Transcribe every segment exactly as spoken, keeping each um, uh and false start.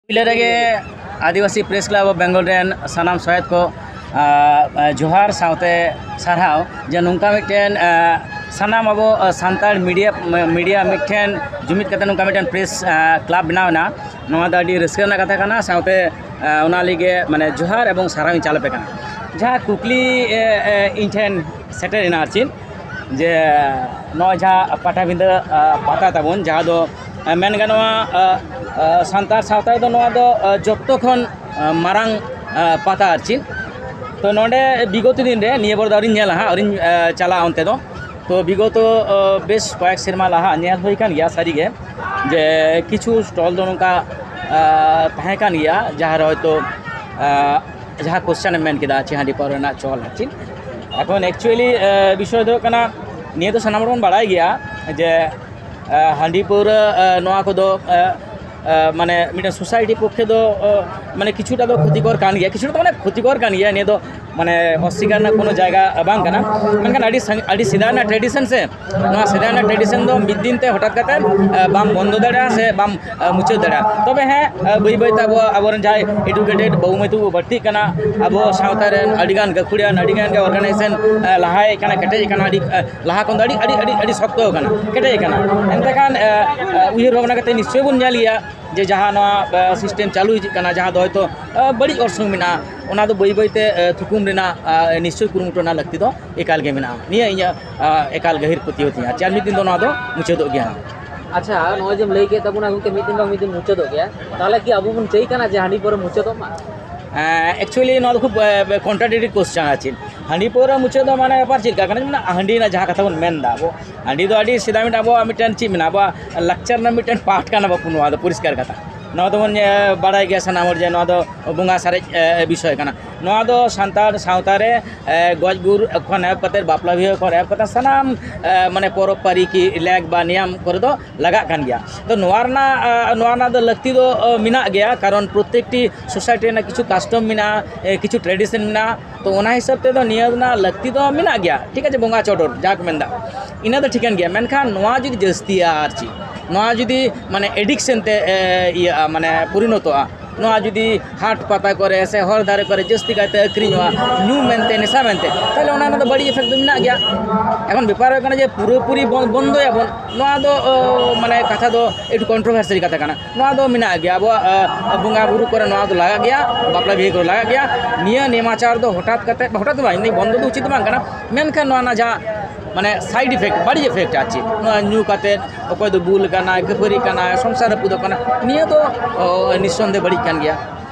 ᱯᱩᱭᱞᱟᱹ ᱨᱮᱜᱮ ᱟᱹᱫᱤᱵᱟᱹᱥᱤ press club of Bengal ᱨᱮᱱ ᱥᱟᱱᱟᱢ ᱥᱚᱦᱮᱫ ᱠᱚ ᱟᱨ, ᱟᱨ, ᱡᱚᱦᱟᱨ ᱥᱟᱶᱛᱮ ᱥᱟᱨᱦᱟᱣ ᱡᱮ ᱱᱚᱝᱠᱟ ᱢᱤᱫᱴᱮᱱ ᱟᱨ, ᱥᱟᱱᱟᱢ ᱟᱵᱚ ᱟᱨ, ᱥᱟᱱᱛᱟᱲ ᱢᱤᱰᱤᱭᱟ ᱢᱤᱰᱤᱭᱟ ᱢᱤᱫᱴᱷᱮᱱ ᱡᱩᱢᱤᱫ ᱠᱟᱛᱮ ᱱᱚᱝᱠᱟ ᱢᱤᱫᱴᱮᱱ ᱯᱨᱮᱥ ᱟᱨ, ᱠᱞᱟᱵᱽ ᱵᱮᱱᱟᱣ ᱮᱱᱟ᱾ ᱱᱚᱣᱟ ᱫᱚ ᱟᱹᱰᱤ ᱨᱟᱹᱥᱠᱟᱹ ᱨᱮᱱᱟᱜ ᱠᱟᱛᱷᱟ ᱠᱟᱱᱟ᱾ ᱥᱟᱶᱛᱮ ᱟᱨ, ᱚᱱᱟ ᱞᱟᱹᱜᱤᱫ ᱢᱟᱱᱮ ᱡᱚᱦᱟᱨ ᱮᱵᱚᱝ ᱥᱟᱨᱦᱟᱣ ᱤᱧ ᱪᱟᱞ ᱟᱯᱮ ᱠᱟᱱᱟ᱾ ᱡᱟᱦᱟᱸ ᱠᱩᱠᱞᱤ ᱟᱨ, ᱟᱨ, ᱤᱧ ᱴᱷᱮᱱ ᱥᱮᱴᱮᱨ ᱮᱱᱟ ᱟᱨ ᱪᱮᱫ, ᱡᱮ ᱱᱚᱜᱼᱚᱭ ᱡᱟᱦᱟᱸ ᱯᱟᱴᱟᱵᱤᱸᱫᱟᱹ ᱟᱨ, ᱯᱟᱛᱟ ᱛᱟᱵᱚᱱ, ᱡᱟᱦᱟᱸ ᱫᱚ ᱟᱨ, ᱢᱮᱱ ᱜᱟᱱᱚᱜᱼᱟ ᱟᱨ, ᱟᱨ, ᱥᱟᱱᱛᱟᱲ ᱥᱟᱶᱛᱟ ᱨᱮᱫᱚ ᱱᱚᱣᱟ ᱫᱚ ᱟᱨ, ᱡᱚᱛᱚ ᱠᱷᱚᱱ ᱟᱨ, ᱢᱟᱨᱟᱝ ᱟᱨ, ᱯᱟᱛᱟ ᱟᱨ ᱪᱮᱫ᱾ ᱛᱚ ᱱᱚᱰᱮ ᱵᱤᱜᱚᱛ ᱫᱤᱱ ᱨᱮ, ᱱᱤᱭᱟᱹ ᱵᱟᱨ ᱫᱚ ᱟᱹᱣᱨᱤᱧ ᱧᱮᱞᱟ ᱦᱟᱸᱜ, ᱟᱹᱣᱨᱤᱧ ᱟᱨ, ᱪᱟᱞᱟᱜᱼᱟ ᱚᱱᱛᱮ ᱫᱚ᱾ ᱛᱚ ᱵᱤᱜᱚᱛᱚ ᱟᱨ, ᱵᱮᱥ ᱠᱚᱭᱮᱠ ᱥᱮᱨᱢᱟ ᱞᱟᱦᱟ ᱧᱮᱞ ᱦᱩᱭ ᱟᱠᱟᱱ ᱜᱮᱭᱟ ᱥᱟᱹᱨᱤᱜᱮ, ᱡᱮ ᱠᱤᱪᱷᱩ ᱥᱴᱚᱞ ᱫᱚ ᱱᱚᱝᱠᱟ ᱟᱨ, ᱛᱟᱦᱮᱸ ᱠᱟᱱ ᱜᱮᱭᱟ, ᱡᱟᱦᱟᱸ ᱨᱮ ᱦᱚᱭᱛᱳ ᱟᱨ, ᱡᱟᱦᱟᱸ ᱠᱚᱥᱪᱟᱱ ᱮᱢ ᱢᱮᱱ ᱠᱮᱫᱟ ᱪᱮ ᱦᱟᱺᱰᱤ ᱯᱟᱹᱣᱨᱟᱹ ᱨᱮᱱᱟᱜ ᱪᱚᱞ ᱟᱨ ᱪᱮᱫ᱾ ᱮᱠᱷᱚᱱ ᱮᱠᱪᱩᱭᱮᱞᱤ ᱵᱤᱥᱚᱭ ᱫᱚ ᱦᱩᱭᱩᱜ ᱠᱟᱱᱟ, ᱱᱤᱭᱟᱹ ᱫᱚ ᱥᱟᱱᱟᱢ ᱦᱚᱲ ᱵᱚᱱ ᱵᱟᱲᱟᱭ ᱜᱮᱭᱟ ᱡᱮ ᱟᱨ, ᱦᱟᱺᱰᱤ ᱯᱟᱹᱣᱨᱟᱹ ᱟᱨ, ᱱᱚᱣᱟ ᱠᱚᱫᱚ ᱟᱨ, ᱟᱨ, ᱢᱟᱱᱮ ᱢᱤᱫᱴᱮᱱ ᱥᱳᱥᱟᱭᱴᱤ ᱯᱚᱠᱠᱷᱮ ᱫᱚ ᱟᱨ, ᱢᱟᱱᱮ ᱠᱤᱪᱷᱩᱴᱟ ᱫᱚ ᱠᱷᱚᱛᱤᱠᱚᱨ ᱠᱟᱱ ᱜᱮᱭᱟ, ᱠᱤᱪᱷᱩᱴᱟ ᱫᱚ ᱢᱟᱱᱮ ᱠᱷᱚᱛᱤᱠᱚᱨ ᱠᱟᱱ ᱜᱮᱭᱟ᱾ ᱱᱤᱭᱟᱹ ᱫᱚ ᱢᱟᱱᱮ ᱚᱥᱥᱤᱠᱟᱨ ᱨᱮᱱᱟᱜ ᱠᱳᱱᱳ ᱡᱟᱭᱜᱟ ᱵᱟᱝ ᱠᱟᱱᱟ᱾ ᱢᱮᱱᱠᱷᱟᱱ ᱟᱹᱰᱤ ᱥᱟᱸᱜ-, ᱟᱹᱰᱤ ᱥᱮᱫᱟᱭ ᱨᱮᱱᱟᱜ ᱴᱨᱮᱰᱤᱥᱚᱱ ᱥᱮ, ᱱᱚᱣᱟ ᱥᱮᱫᱟᱭ ᱨᱮᱱᱟᱜ ᱴᱨᱮᱰᱤᱥᱚᱱ ᱫᱚ ᱢᱤᱫ ᱫᱤᱱ ᱛᱮ ᱦᱚᱴᱟᱛ ᱠᱟᱛᱮ ᱟᱨ, ᱵᱟᱢ ᱵᱚᱱᱫᱚ ᱫᱟᱲᱮᱭᱟᱜᱼᱟ ᱥᱮ ᱵᱟᱢ ᱟᱨ, ᱢᱩᱪᱟᱹᱫ ᱫᱟᱲᱮᱭᱟᱜᱼᱟ᱾ ᱛᱚᱵᱮ ᱦᱮᱸ, ᱟᱨ, ᱵᱟᱹᱭ ᱵᱟᱹᱭ ᱛᱮ ᱟᱵᱚ, ᱟᱵᱚᱨᱮᱱ ᱡᱟᱦᱟᱸᱭ ᱮᱰᱩᱠᱮᱴᱮᱰ ᱵᱟᱹᱵᱩ ᱢᱟᱹᱭ ᱛᱟᱠᱚ ᱠᱚ ᱵᱟᱹᱲᱛᱤᱜ ᱠᱟᱱᱟ, ᱟᱵᱚ ᱥᱟᱶᱛᱟ ᱨᱮᱱ ᱟᱹᱰᱤᱜᱟᱱ ᱜᱟᱹᱠᱷᱩᱲᱤᱭᱟᱹ, ᱟᱹᱰᱤᱜᱟᱱ ᱜᱮ ᱚᱨᱜᱟᱱᱟᱭᱡᱮᱥᱚᱱ ᱟᱨ, ᱞᱟᱦᱟ ᱦᱮᱡ ᱠᱟᱱᱟ, ᱠᱮᱴᱮᱡ ᱠᱟᱱᱟ, ᱟᱹᱰᱤ ᱟᱨ, ᱞᱟᱦᱟ ᱠᱷᱚᱱ ᱫᱚ ᱟᱹᱰᱤ ᱟᱹᱰᱤ ᱟᱹᱰᱤ ᱟᱹᱰᱤ ᱥᱚᱠᱛᱚ ᱠᱟᱱᱟ, ᱠᱮᱴᱮᱡ ᱠᱟᱱᱟ᱾ ᱮᱱᱛᱮ ᱠᱷᱟᱱ ᱟᱨ, ᱟᱨ, ᱩᱭᱦᱟᱹᱨ ᱵᱷᱟᱵᱽᱱᱟ ᱠᱟᱛᱮ ᱱᱤᱥᱪᱚᱭ ᱵᱚᱱ ᱧᱮᱞ ᱜᱮᱭᱟ ᱡᱮ ᱡᱟᱦᱟᱸ ᱱᱚᱣᱟ ᱟᱨ, ᱥᱤᱥᱴᱮᱢ ᱪᱟᱹᱞᱩ ᱦᱤᱡᱩᱜ ᱠᱟᱱᱟ, ᱡᱟᱦᱟᱸ ᱫᱚ ᱦᱚᱭᱛᱳ ᱟᱨ, ᱵᱟᱹᱲᱤᱡ ᱚᱨᱥᱚᱝ ᱢᱮᱱᱟᱜᱼᱟ, ᱚᱱᱟ ᱫᱚ ᱵᱟᱹᱭ ᱵᱟᱹᱭ ᱛᱮ ᱟᱨ, ᱛᱷᱩᱠᱩᱢ ᱨᱮᱱᱟᱜ ᱟᱨ, ᱱᱤᱥᱪᱚᱭ ᱠᱩᱨᱩᱢᱩᱴᱩ ᱨᱮᱱᱟᱜ ᱞᱟᱹᱠᱛᱤ ᱫᱚ ᱮᱠᱟᱞ ᱜᱮ ᱢᱮᱱᱟᱜᱼᱟ᱾ ᱱᱤᱭᱟᱹ ᱤᱧᱟᱹᱜ ᱟᱨ, ᱮᱠᱟᱞ ᱜᱟᱹᱦᱤᱨ ᱯᱟᱹᱛᱭᱟᱹᱣ ᱛᱤᱧᱟᱹ᱾ ᱟᱨ ᱢᱤᱫ ᱫᱤᱱ ᱫᱚ ᱱᱚᱣᱟ ᱫᱚ ᱢᱩᱪᱟᱹᱫᱚᱜ ᱜᱮᱭᱟ ᱦᱟᱸᱜ᱾ ᱟᱪᱪᱷᱟ, ᱱᱚᱜᱼᱚᱭ ᱡᱮᱢ ᱞᱟᱹᱭ ᱠᱮᱫ ᱛᱟᱵᱚᱱᱟ ᱜᱚᱢᱠᱮ, ᱢᱤᱫ ᱫᱤᱱ ᱵᱟᱝ ᱢᱤᱫ ᱫᱤᱱ ᱢᱩᱪᱟᱹᱫᱚᱜ ᱜᱮᱭᱟ, ᱛᱟᱦᱚᱞᱮ ᱠᱤ ᱟᱵᱚ ᱵᱚᱱ ᱪᱟᱹᱭ ᱠᱟᱱᱟ ᱡᱮ ᱦᱟᱺᱰᱤ ᱯᱟᱹᱣᱨᱟᱹ ᱢᱩᱪᱟᱹᱫᱚᱜ ᱢᱟ? ᱮᱠᱪᱩᱭᱮᱞᱤ ᱱᱚᱣᱟ ᱫᱚ ᱠᱷᱩᱵ ᱠᱚᱱᱴᱨᱟᱰᱤᱠᱴᱤ ᱠᱚᱥᱪᱟᱱ ᱟᱨ ᱪᱮᱫ᱾ ᱦᱟᱺᱰᱤ ᱯᱟᱹᱣᱨᱟᱹ ᱢᱩᱪᱟᱹᱫ ᱫᱚ ᱢᱟᱱᱮ ᱵᱮᱯᱟᱨ ᱪᱮᱫ ᱞᱮᱠᱟ ᱠᱟᱱᱟ? ᱢᱟᱱᱮ ᱦᱟᱺᱰᱤ ᱨᱮᱱᱟᱜ ᱡᱟᱦᱟᱸ ᱠᱟᱛᱷᱟ ᱵᱚᱱ ᱢᱮᱱ ᱮᱫᱟ, ᱟᱵᱚ ᱦᱟᱺᱰᱤ ᱫᱚ ᱟᱹᱰᱤ ᱥᱮᱫᱟᱭ ᱢᱤᱫᱴᱟᱝ ᱟᱵᱚᱣᱟᱜ ᱢᱤᱫᱴᱮᱱ ᱪᱮᱫ ᱢᱮᱱᱟᱜᱼᱟ, ᱟᱵᱚᱣᱟᱜ ᱞᱟᱠᱪᱟᱨ ᱨᱮᱱᱟᱜ ᱢᱤᱫᱴᱮᱱ ᱯᱟᱨᱴ ᱠᱟᱱᱟ ᱵᱟᱯᱩ᱾ ᱱᱚᱣᱟ ᱫᱚ ᱯᱚᱨᱤᱥᱠᱟᱨ ᱠᱟᱛᱷᱟ, ᱱᱚᱣᱟ ᱫᱚᱵᱚᱱ ᱮ, ᱵᱟᱲᱟᱭ ᱜᱮᱭᱟ ᱥᱟᱱᱟᱢ ᱦᱚᱲ ᱡᱮ ᱱᱚᱣᱟ ᱫᱚ ᱵᱚᱸᱜᱟ ᱥᱟᱨᱮᱡ ᱮ, ᱵᱤᱥᱚᱭ ᱠᱟᱱᱟ᱾ ᱱᱚᱣᱟ ᱫᱚ ᱥᱟᱱᱛᱟᱲ ᱥᱟᱶᱛᱟ ᱨᱮ ᱮ, ᱜᱚᱡ ᱜᱩᱨ ᱠᱷᱚᱱ ᱮᱦᱚᱵ ᱠᱟᱛᱮ, ᱵᱟᱯᱞᱟ ᱵᱤᱦᱟᱹ ᱠᱷᱚᱱ ᱮᱦᱚᱵ ᱠᱟᱛᱮ, ᱥᱟᱱᱟᱢ ᱮ, ᱢᱟᱱᱮ ᱯᱚᱨᱚᱵᱽ ᱯᱟᱹᱨᱤ ᱠᱤ ᱞᱮᱠ ᱵᱟ ᱱᱤᱭᱟᱢ ᱠᱚᱨᱮ ᱫᱚ ᱞᱟᱜᱟᱜ ᱠᱟᱱ ᱜᱮᱭᱟ᱾ ᱛᱚ ᱱᱚᱣᱟ ᱨᱮᱱᱟᱜ ᱮ, ᱱᱚᱣᱟ ᱨᱮᱱᱟᱜ ᱫᱚ ᱞᱟᱹᱠᱛᱤ ᱫᱚ ᱮ, ᱢᱮᱱᱟᱜ ᱜᱮᱭᱟ, ᱠᱟᱨᱚᱱ ᱯᱨᱚᱛᱮᱠᱴᱤ ᱥᱳᱥᱟᱭᱴᱤ ᱨᱮᱱᱟᱜ ᱠᱤᱪᱷᱩ ᱠᱟᱥᱴᱚᱢ ᱢᱮᱱᱟᱜᱼᱟ, ᱮ, ᱠᱤᱪᱷᱩ ᱴᱨᱮᱰᱤᱥᱚᱱ ᱢᱮᱱᱟᱜᱼᱟ᱾ ᱛᱚ ᱚᱱᱟ ᱦᱤᱥᱟᱹᱵ ᱛᱮᱫᱚ ᱱᱤᱭᱟᱹ ᱨᱮᱱᱟᱜ ᱞᱟᱹᱠᱛᱤ ᱫᱚ ᱢᱮᱱᱟᱜ ᱜᱮᱭᱟ, ᱴᱷᱤᱠ ᱟᱪᱷᱮ, ᱵᱚᱸᱜᱟ ᱪᱚᱰᱚᱨ ᱡᱟᱦᱟᱸ ᱠᱚ ᱢᱮᱱᱫᱟ, ᱤᱱᱟᱹ ᱫᱚ ᱴᱷᱤᱠᱟᱹᱱ ᱜᱮᱭᱟ᱾ ᱢᱮᱱᱠᱷᱟᱱ ᱱᱚᱣᱟ ᱡᱩᱫᱤ ᱡᱟᱹᱥᱛᱤᱭᱟ ᱟᱨ ᱪᱮᱫ, ᱱᱚᱣᱟ ᱡᱩᱫᱤ ᱢᱟᱱᱮ addiction ᱛᱮ ᱮ, ᱤᱭᱟᱹᱜᱼᱟ, ᱢᱟᱱᱮ ᱯᱚᱨᱤᱱᱚᱛᱚᱜᱼᱟ, ᱱᱚᱣᱟ ᱡᱩᱫᱤ ᱦᱟᱴ ᱯᱟᱛᱟ ᱠᱚᱨᱮ ᱥᱮ ᱦᱚᱨ ᱫᱷᱟᱨᱮ ᱠᱚᱨᱮ ᱡᱟᱹᱥᱛᱤ ᱠᱟᱭᱛᱮ ᱟᱹᱠᱷᱨᱤᱧᱚᱜᱼᱟ, ᱧᱩ ᱢᱮᱱᱛᱮ, ᱱᱮᱥᱟ ᱢᱮᱱᱛᱮ, ᱛᱟᱦᱚᱞᱮ ᱚᱱᱟ ᱨᱮᱱᱟᱜ ᱫᱚ ᱵᱟᱹᱲᱤᱡ effect ᱫᱚ ᱢᱮᱱᱟᱜ ᱜᱮᱭᱟ᱾ ᱮᱠᱷᱚᱱ ᱵᱮᱯᱟᱨ ᱦᱩᱭᱩᱜ ᱠᱟᱱᱟ ᱡᱮ ᱯᱩᱨᱟᱹᱯᱩᱨᱤ ᱵᱚᱱ ᱵᱚᱱᱫᱚᱭᱟᱵᱚᱱ, ᱱᱚᱣᱟ ᱫᱚ ᱚ, ᱢᱟᱱᱮ ᱠᱟᱛᱷᱟ ᱫᱚ ᱮᱠᱴᱩ controversial ᱠᱟᱛᱷᱟ ᱠᱟᱱᱟ᱾ ᱱᱚᱣᱟ ᱫᱚ ᱢᱮᱱᱟᱜ ᱜᱮᱭᱟ, ᱟᱵᱚᱣᱟᱜ ᱮ, ᱵᱚᱸᱜᱟ ᱵᱩᱨᱩ ᱠᱚᱨᱮ ᱱᱚᱣᱟ ᱫᱚ ᱞᱟᱜᱟᱜ ᱜᱮᱭᱟ, ᱵᱟᱯᱞᱟ ᱵᱤᱦᱟᱹ ᱠᱚᱨᱮ ᱞᱟᱜᱟᱜ ᱜᱮᱭᱟ᱾ ᱱᱤᱭᱟᱹ ᱱᱮᱢᱟᱪᱟᱨ ᱫᱚ ᱦᱚᱴᱟᱛ ᱠᱟᱛᱮ, ᱦᱚᱴᱟᱛ ᱫᱚ ᱵᱟᱝ, ᱵᱚᱱᱫᱚ ᱫᱚ ᱩᱪᱤᱛ ᱫᱚ ᱵᱟᱝ ᱠᱟᱱᱟ, ᱢᱮᱱᱠᱷᱟᱱ ᱱᱚᱣᱟ ᱨᱮᱱᱟᱜ ᱡᱟᱦᱟᱸ ᱢᱟᱱᱮ side effect, ᱵᱟᱹᱲᱤᱡ effect ᱟᱨ ᱪᱮᱫ, ᱱᱚᱣᱟ ᱧᱩ ᱠᱟᱛᱮ ᱚᱠᱚᱭ ᱫᱚ ᱵᱩᱞ ᱠᱟᱱᱟᱭ, ᱠᱷᱟᱹᱯᱟᱹᱨᱤ ᱠᱟᱱᱟᱭ, ᱥᱚᱝᱥᱟᱨ ᱨᱟᱹᱯᱩᱫᱚᱜ ᱠᱟᱱᱟ, ᱱᱤᱭᱟᱹ ᱫᱚ ᱚ, ᱱᱤᱥᱥᱚᱱᱫᱮᱦᱮ ᱵᱟᱹᱲᱤᱡ ᱠᱟᱱ ᱜᱮᱭᱟ᱾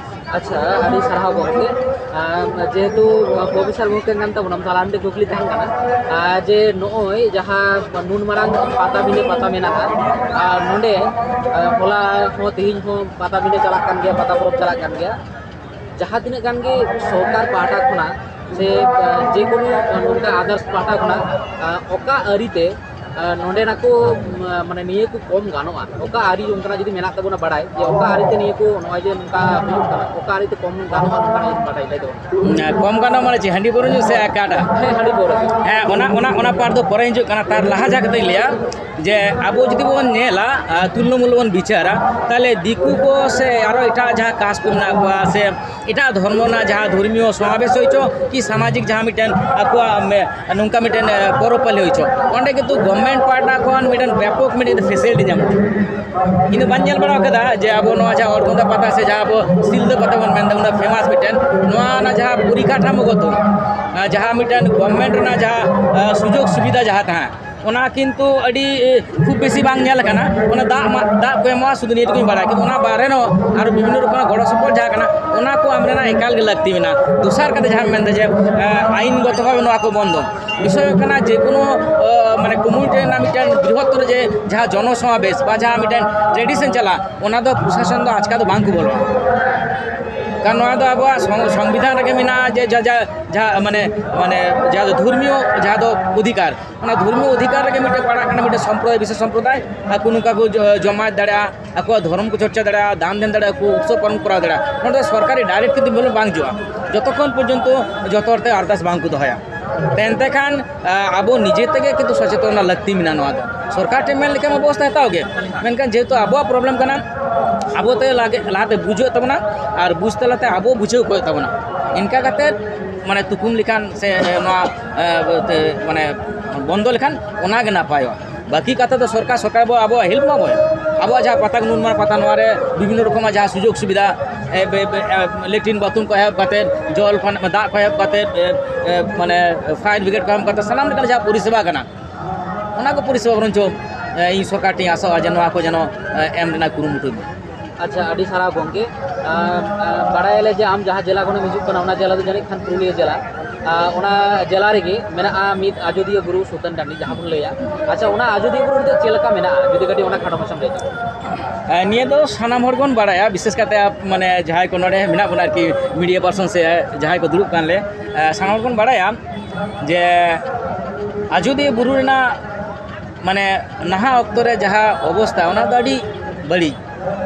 ᱟᱪᱪᱷᱟ, ᱟᱹᱰᱤ ᱥᱟᱨᱦᱟᱣ ᱜᱚᱢᱠᱮ᱾ ᱟᱨ ᱡᱮᱦᱮᱛᱩ ᱯᱨᱚᱯᱷᱮᱥᱚᱨ ᱜᱚᱢᱠᱮ ᱠᱟᱱ ᱛᱟᱵᱚᱱᱟᱢ, ᱛᱟᱦᱚᱞᱮ ᱟᱢ ᱴᱷᱮᱱ ᱠᱩᱠᱞᱤ ᱛᱟᱦᱮᱱ ᱠᱟᱱᱟ, ᱟᱨ ᱡᱮ ᱱᱚᱜᱼᱚᱭ ᱡᱟᱦᱟᱸ ᱱᱩᱱ ᱢᱟᱨᱟᱝ ᱯᱟᱛᱟᱵᱤᱸᱫᱷᱟᱹ ᱯᱟᱛᱟ ᱢᱮᱱᱟᱜᱼᱟ, ᱟᱨ ᱱᱚᱰᱮ ᱟᱨ ᱦᱚᱞᱟ ᱦᱚᱸ ᱛᱮᱦᱮᱧ ᱦᱚᱸ ᱯᱟᱛᱟᱵᱤᱸᱫᱷᱟᱹ ᱪᱟᱞᱟᱜ ᱠᱟᱱ ᱜᱮᱭᱟ, ᱯᱟᱛᱟ ᱯᱚᱨᱚᱵᱽ ᱪᱟᱞᱟᱜ ᱠᱟᱱ ᱜᱮᱭᱟ, ᱡᱟᱦᱟᱸ ᱛᱤᱱᱟᱹᱜ ᱜᱟᱱ ᱜᱮ ᱥᱚᱨᱠᱟᱨ ᱯᱟᱦᱴᱟ ᱠᱷᱚᱱᱟᱜ ᱥᱮ ᱡᱮᱠᱳᱱᱳ ᱱᱚᱝᱠᱟ others ᱯᱟᱦᱴᱟ ᱠᱷᱚᱱᱟᱜ ᱚᱠᱟ ᱟᱹᱨᱤᱛᱮ ᱟᱨ ᱱᱚᱸᱰᱮᱱᱟᱜ ᱠᱚ, ᱢᱟ-, ᱢᱟᱱᱮ ᱱᱤᱭᱟᱹ ᱠᱚ ᱠᱚᱢ ᱜᱟᱱᱚᱜᱼᱟ? ᱚᱠᱟ ᱟᱹᱨᱤ ᱚᱱᱠᱟᱱᱟᱜ ᱡᱩᱫᱤ ᱢᱮᱱᱟᱜ ᱛᱟᱵᱚᱱᱟ ᱵᱟᱲᱟᱭ, ᱡᱮ ᱚᱠᱟ ᱟᱹᱨᱤᱛᱮ ᱱᱤᱭᱟᱹ ᱠᱚ ᱱᱚᱜᱼᱚᱭ ᱡᱮ ᱱᱚᱝᱠᱟ ᱦᱩᱭᱩᱜ ᱠᱟᱱᱟ, ᱚᱠᱟ ᱟᱹᱨᱤᱛᱮ ᱠᱚᱢ ᱜᱟᱱᱚᱜᱼᱟ ᱱᱚᱝᱠᱟᱱᱟᱜ ᱡᱩᱫᱤ ᱵᱟᱰᱟᱭ ᱞᱟᱹᱭ ᱛᱟᱵᱚᱱᱟ? ᱦᱩᱸ, ᱠᱚᱢ ᱜᱟᱱᱚᱜ ᱢᱟᱱᱮ ᱪᱮᱫ, ᱦᱟᱺᱰᱤ ᱯᱟᱹᱣᱨᱟᱹ ᱧᱩ ᱥᱮ ᱮᱴᱟᱜ? ᱦᱮᱸ, ᱦᱟᱺᱰᱤ ᱯᱟᱹᱣᱨᱟᱹ ᱧᱩ᱾ ᱦᱮᱸ, ᱚᱱᱟ, ᱚᱱᱟ, ᱚᱱᱟ part ᱫᱚ ᱯᱚᱨᱮ ᱦᱤᱡᱩᱜ ᱠᱟᱱᱟ᱾ ᱛᱟᱨ ᱞᱟᱦᱟ ᱡᱟᱦᱟᱸ ᱠᱟᱛᱷᱟᱧ ᱞᱟᱹᱭᱟ, ᱡᱮ ᱟᱵᱚ ᱡᱩᱫᱤ ᱵᱚᱱ ᱧᱮᱞᱟ, ᱟᱨ ᱛᱩᱞᱱᱟᱹᱢᱩᱞᱚ ᱵᱚᱱ ᱵᱤᱪᱟᱹᱨᱟ, ᱛᱟᱦᱚᱞᱮ ᱫᱤᱠᱩ ᱠᱚ ᱥᱮ ᱟᱨᱚ ᱮᱴᱟᱜ ᱡᱟᱦᱟᱸ caste ᱠᱚ ᱢᱮᱱᱟᱜ ᱠᱚᱣᱟ ᱥᱮ ᱮᱴᱟᱜ ᱫᱷᱚᱨᱢᱚ ᱨᱮᱱᱟᱜ ᱡᱟᱦᱟᱸ ᱫᱷᱚᱨᱢᱤᱭᱚ ᱥᱚᱢᱟᱵᱮᱥ ᱦᱩᱭ ᱦᱚᱪᱚ ᱠᱤ ᱥᱟᱢᱟᱡᱤᱠ ᱡᱟᱦᱟᱸ ᱢᱤᱫᱴᱮᱱ ᱟᱠᱚᱣᱟᱜ ᱢᱮ-, ᱱᱚᱝᱠᱟ ᱢᱤᱫᱴᱮᱱ, ᱮ, ᱯᱚᱨᱚᱵᱽ ᱯᱟᱹᱞᱤ ᱦᱩᱭ ᱦᱚᱪᱚ, ᱚᱸᱰᱮ ᱠᱤᱱᱛᱩ government ᱯᱟᱦᱴᱟ ᱠᱷᱚᱱ ᱢᱤᱫᱴᱮᱱ ᱵᱮᱯᱚᱠ ᱢᱤᱫᱴᱮᱱ facility ᱧᱟᱢᱚᱜᱼᱟ᱾ ᱤᱧ ᱫᱚ ᱵᱟᱹᱧ ᱧᱮᱞ ᱵᱟᱲᱟ ᱟᱠᱟᱫᱟ ᱡᱮ ᱟᱵᱚ ᱱᱚᱣᱟ ᱡᱟᱦᱟᱸ ᱚᱲᱜᱚᱸᱫᱟ ᱯᱟᱛᱟ ᱥᱮ ᱡᱟᱦᱟᱸ ᱟᱵᱚ ᱥᱤᱞᱫᱟᱹ ᱯᱟᱛᱟ ᱵᱚᱱ ᱢᱮᱱᱫᱟ, ᱩᱱᱟᱹᱜ famous ᱢᱤᱫᱴᱮᱱ, ᱱᱚᱣᱟ ᱨᱮᱱᱟᱜ ᱡᱟᱦᱟᱸ ᱯᱚᱨᱤᱠᱟᱴᱷᱟᱢᱳᱜᱚᱛᱚ, ᱟ, ᱡᱟᱦᱟᱸ ᱢᱤᱫᱴᱮᱱ government ᱨᱮᱱᱟᱜ ᱡᱟᱦᱟᱸ, ᱟ, ᱥᱩᱡᱳᱜᱽ ᱥᱩᱵᱤᱫᱷᱟ ᱡᱟᱦᱟᱸ ᱛᱟᱦᱮᱸ, ᱚᱱᱟ ᱠᱤᱱᱛᱩ ᱟᱹᱰᱤ, ᱮ, ᱠᱷᱩᱵ ᱵᱮᱥᱤ ᱵᱟᱝ ᱧᱮᱞ ᱟᱠᱟᱱᱟ᱾ ᱚᱱᱟ ᱫᱟᱜ ᱢᱟ-, ᱫᱟᱜ ᱠᱚ ᱮᱢᱚᱜᱼᱟ, ᱥᱩᱫᱷᱩ ᱱᱤᱭᱟᱹ ᱴᱩᱠᱩᱧ ᱵᱟᱲᱟᱭᱟ, ᱠᱤᱱᱛᱩ ᱚᱱᱟ ᱵᱟᱨᱦᱮ ᱨᱮᱦᱚᱸ ᱟᱨᱚ ᱵᱤᱵᱷᱤᱱᱱᱚ ᱨᱚᱠᱚᱢᱟᱜ ᱜᱚᱲᱚ ᱥᱚᱯᱚᱦᱚᱫ ᱡᱟᱦᱟᱸ ᱠᱟᱱᱟ, ᱚᱱᱟ ᱠᱚ ᱮᱢ ᱨᱮᱱᱟᱜ ᱮᱠᱟᱞ ᱜᱮ ᱞᱟᱹᱠᱛᱤ ᱢᱮᱱᱟᱜᱼᱟ᱾ ᱫᱚᱥᱟᱨ ᱠᱟᱛᱷᱟ ᱡᱟᱦᱟᱸᱢ ᱢᱮᱱᱫᱟ ᱡᱮ, ᱮ, ᱟᱭᱤᱱ ᱜᱚᱛᱚ ᱵᱷᱟᱵᱮ ᱱᱚᱣᱟ ᱠᱚ ᱵᱚᱱᱫᱚ, ᱵᱤᱥᱚᱭ ᱦᱩᱭᱩᱜ ᱠᱟᱱᱟ ᱡᱮ ᱠᱳᱱᱳ, ᱮ, ᱢᱟᱱᱮ community ᱨᱮᱱᱟᱜ ᱢᱤᱫᱴᱮᱱ ᱵᱨᱤᱦᱚᱛᱛᱚᱨ ᱡᱮ ᱡᱟᱦᱟᱸ ᱡᱚᱱᱚᱥᱚᱢᱟᱵᱮᱥ ᱵᱟ ᱡᱟᱦᱟᱸ ᱢᱤᱫᱴᱮᱱ tradition ᱪᱟᱞᱟᱜ, ᱚᱱᱟ ᱫᱚ ᱯᱨᱚᱥᱟᱥᱚᱱ ᱫᱚ ᱟᱪᱠᱟ ᱫᱚ ᱵᱟᱝ ᱠᱚ ᱵᱚᱞᱚᱜᱼᱟ᱾ ᱠᱟᱨᱚᱱ ᱱᱚᱣᱟ ᱫᱚ ᱟᱵᱚᱣᱟᱜ ᱥᱚᱝ-, ᱥᱚᱝᱵᱤᱫᱷᱟᱱ ᱨᱮᱜᱮ ᱢᱮᱱᱟᱜᱼᱟ ᱡᱮ ᱡᱟ-, ᱡᱟ-, ᱡᱟᱦᱟᱸ, ᱢᱟᱱᱮ, ᱢᱟᱱᱮ, ᱡᱟᱦᱟᱸ ᱫᱚ ᱫᱷᱚᱨᱢᱤᱭᱚ, ᱡᱟᱦᱟᱸ ᱫᱚ ᱚᱫᱷᱤᱠᱟᱨ, ᱚᱱᱟ ᱫᱷᱚᱨᱢᱤᱭᱚ ᱚᱫᱷᱤᱠᱟᱨ ᱨᱮᱜᱮ ᱢᱤᱫᱴᱮᱱ ᱯᱟᱲᱟᱜ ᱠᱟᱱᱟ, ᱢᱤᱫᱴᱮᱱ ᱥᱚᱢᱯᱨᱚᱫᱟᱭ, ᱵᱤᱥᱮᱥ ᱥᱚᱢᱯᱨᱚᱫᱟᱭ, ᱟᱠᱚ ᱱᱚᱝᱠᱟ ᱠᱚ ᱡᱚ-, ᱡᱚᱢᱟᱭᱮᱛ ᱫᱟᱲᱮᱭᱟᱜᱼᱟ, ᱟᱠᱚᱣᱟᱜ ᱫᱷᱚᱨᱚᱢ ᱠᱚ ᱪᱚᱨᱪᱟ ᱫᱟᱲᱮᱭᱟᱜᱼᱟ, ᱫᱟᱱ ᱫᱷᱮᱱ ᱫᱟᱲᱮᱭᱟᱜᱼᱟ, ᱟᱠᱚ ᱩᱛᱥᱚᱵᱽ ᱯᱟᱞᱚᱱ ᱠᱚᱨᱟᱣ ᱫᱟᱲᱮᱭᱟᱜᱼᱟ᱾ ᱱᱚᱣᱟ ᱫᱚ ᱥᱚᱨᱠᱟᱨᱤ direct ᱠᱤᱱᱛᱩ ᱵᱚᱞᱮ ᱵᱟᱝ ᱦᱤᱡᱩᱜᱼᱟ, ᱡᱚᱛᱚᱠᱷᱚᱱ ᱯᱚᱨᱡᱚᱱᱛᱚ ᱡᱚᱛᱚ ᱦᱚᱲ ᱛᱮ ᱟᱨᱫᱟᱥ ᱵᱟᱝ ᱠᱚ ᱫᱚᱦᱚᱭᱟ᱾ ᱮᱱᱛᱮ ᱠᱷᱟᱱ ᱟᱵᱚ ᱱᱤᱡᱮ ᱛᱮᱜᱮ ᱠᱤᱱᱛᱩ ᱥᱚᱪᱮᱛᱚᱱ ᱨᱮᱱᱟᱜ ᱞᱟᱹᱠᱛᱤ ᱢᱮᱱᱟᱜᱼᱟ᱾ ᱱᱚᱣᱟ ᱫᱚ ᱥᱚᱨᱠᱟᱨ ᱴᱷᱮᱱ ᱢᱮᱱ ᱞᱮᱠᱷᱟᱱ ᱵᱮᱵᱚᱥᱛᱷᱟ ᱦᱟᱛᱟᱣ ᱜᱮ, ᱢᱮᱱᱠᱷᱟᱱ ᱡᱮᱦᱮᱛᱩ ᱟᱵᱚᱣᱟᱜ ᱯᱨᱚᱵᱞᱮᱢ ᱠᱟᱱᱟ, ᱟᱵᱚ ᱛᱮ ᱞᱟᱦᱟᱛᱮ ᱵᱩᱡᱷᱟᱹᱜ ᱛᱟᱵᱚᱱᱟ ᱟᱨ ᱵᱩᱡᱽ ᱛᱟᱞᱟᱛᱮ ᱟᱵᱚ ᱵᱩᱡᱷᱟᱹᱣ ᱠᱚ ᱦᱩᱭᱩᱜ ᱛᱟᱵᱚᱱᱟ᱾ ᱤᱱᱠᱟ ᱠᱟᱛᱮ ᱢᱟᱱᱮ ᱛᱩᱠᱩᱢ ᱞᱮᱠᱷᱟᱱ ᱥᱮ ᱱᱚᱣᱟ ᱢᱟᱱᱮ ᱵᱚᱱᱫᱚ ᱞᱮᱠᱷᱟᱱ ᱚᱱᱟᱜᱮ ᱱᱟᱯᱟᱭᱚᱜᱼᱟ᱾ ᱵᱟᱹᱠᱤ ᱠᱟᱛᱷᱟ ᱫᱚ ᱥᱚᱨᱠᱟᱨ, ᱥᱚᱨᱠᱟᱨ ᱵᱚ ᱟᱵᱚᱣᱟᱜ ᱦᱮᱞᱯ ᱢᱟ ᱵᱚᱭ, ᱟᱵᱚᱣᱟᱜ ᱡᱟᱦᱟᱸ ᱯᱟᱛᱟ ᱱᱩᱱᱢᱟᱨ ᱯᱟᱛᱟ, ᱱᱚᱣᱟ ᱨᱮ ᱵᱤᱵᱷᱤᱱᱱᱚ ᱨᱚᱠᱚᱢᱟᱜ ᱡᱟᱦᱟᱸ ᱥᱩᱡᱳᱜᱽ ᱥᱩᱵᱤᱫᱷᱟ, ᱞᱮᱴᱨᱤᱱ ᱵᱟᱛᱷᱨᱩᱢ ᱠᱚ ᱮᱦᱚᱵ ᱠᱟᱛᱮ, ᱡᱚᱞ ᱯᱟᱱ-, ᱫᱟᱜ ᱠᱚ ᱮᱦᱚᱵ ᱠᱟᱛᱮ, ᱢᱟᱱᱮ ᱯᱷᱟᱭᱟᱨ ᱵᱨᱤᱜᱮᱰ ᱠᱚ ᱮᱦᱚᱵ ᱠᱟᱛᱮ, ᱥᱟᱱᱟᱢ ᱞᱮᱠᱟᱱ ᱡᱟᱦᱟᱸ ᱯᱚᱨᱤᱥᱮᱵᱟ ᱠᱟᱱᱟ, ᱚᱱᱟ ᱠᱚ ᱯᱚᱨᱤᱥᱮᱵᱟ ᱵᱚᱨᱚᱱᱪᱚ ᱤᱧ ᱥᱚᱨᱠᱟᱨ ᱴᱷᱮᱱ ᱟᱥᱚᱜᱼᱟ ᱡᱮ ᱱᱚᱣᱟ ᱠᱚ ᱡᱮᱱᱚ ᱮᱢ ᱨᱮᱱᱟᱜ ᱠᱩᱨᱩᱢᱩᱴᱩᱭ ᱢᱟ᱾ ᱟᱪᱪᱷᱟ, ᱟᱹᱰᱤ ᱥᱟᱨᱦᱟᱣ ᱜᱚᱢᱠᱮ᱾ ᱵᱟᱲᱟᱭᱟᱞᱮ ᱡᱮ ᱟᱢ ᱡᱟᱦᱟᱸ ᱡᱮᱞᱟ ᱠᱷᱚᱱᱮᱢ ᱦᱤᱡᱩᱜ ᱠᱟᱱᱟ, ᱚᱱᱟ ᱡᱮᱞᱟ ᱫᱚ ᱡᱟᱹᱱᱤᱡ ᱠᱷᱟᱱ ᱯᱩᱨᱩᱞᱤᱭᱟᱹ ᱡᱮᱞᱟ᱾ ᱚᱱᱟ ᱡᱮᱞᱟ ᱨᱮᱜᱮ ᱢᱮᱱᱟᱜᱼᱟ ᱢᱤᱫ ᱟᱡᱚᱫᱤᱭᱟᱹ ᱵᱩᱨᱩ ᱥᱩᱛᱟᱹᱱ ᱴᱟᱺᱰᱤ, ᱡᱟᱦᱟᱸ ᱵᱚᱱ ᱞᱟᱹᱭᱟ᱾ ᱟᱪᱪᱷᱟ, ᱚᱱᱟ ᱟᱡᱚᱫᱤᱭᱟᱹ ᱵᱩᱨᱩ ᱨᱮᱫᱚ ᱪᱮᱫ ᱞᱮᱠᱟ ᱢᱮᱱᱟᱜᱼᱟ, ᱡᱩᱫᱤ ᱠᱟᱹᱴᱤᱡ ᱚᱱᱟ ᱠᱷᱟᱴᱚ ᱢᱟᱪᱷᱟᱢ ᱞᱟᱹᱭ ᱛᱟᱵᱚᱱᱟ? ᱱᱤᱭᱟᱹ ᱫᱚ ᱥᱟᱱᱟᱢ ᱦᱚᱲ ᱵᱚᱱ ᱵᱟᱲᱟᱭᱟ, ᱵᱤᱥᱮᱥ ᱠᱟᱛᱮ ᱟᱯ-, ᱢᱟᱱᱮ ᱡᱟᱦᱟᱸᱭ ᱠᱚ ᱱᱚᱰᱮ ᱢᱮᱱᱟᱜ ᱵᱚᱱᱟ ᱟᱨᱠᱤ, ᱢᱤᱰᱤᱭᱟ ᱯᱟᱨᱥᱚᱱ ᱥᱮ ᱡᱟᱦᱟᱸᱭ ᱠᱚ ᱫᱩᱲᱩᱵ ᱠᱟᱱ ᱞᱮ, ᱥᱟᱱᱟᱢ ᱦᱚᱲ ᱵᱚᱱ ᱵᱟᱲᱟᱭᱟ ᱡᱮ ᱟᱡᱚᱫᱤᱭᱟᱹ ᱵᱩᱨᱩ ᱨᱮᱱᱟᱜ ᱢᱟᱱᱮ ᱱᱟᱦᱟᱜ ᱚᱠᱛᱚ ᱨᱮ ᱡᱟᱦᱟᱸ ᱚᱵᱚᱥᱛᱟ, ᱚᱱᱟ ᱫᱚ ᱟᱹᱰᱤ ᱵᱟᱹᱲᱤᱡ᱾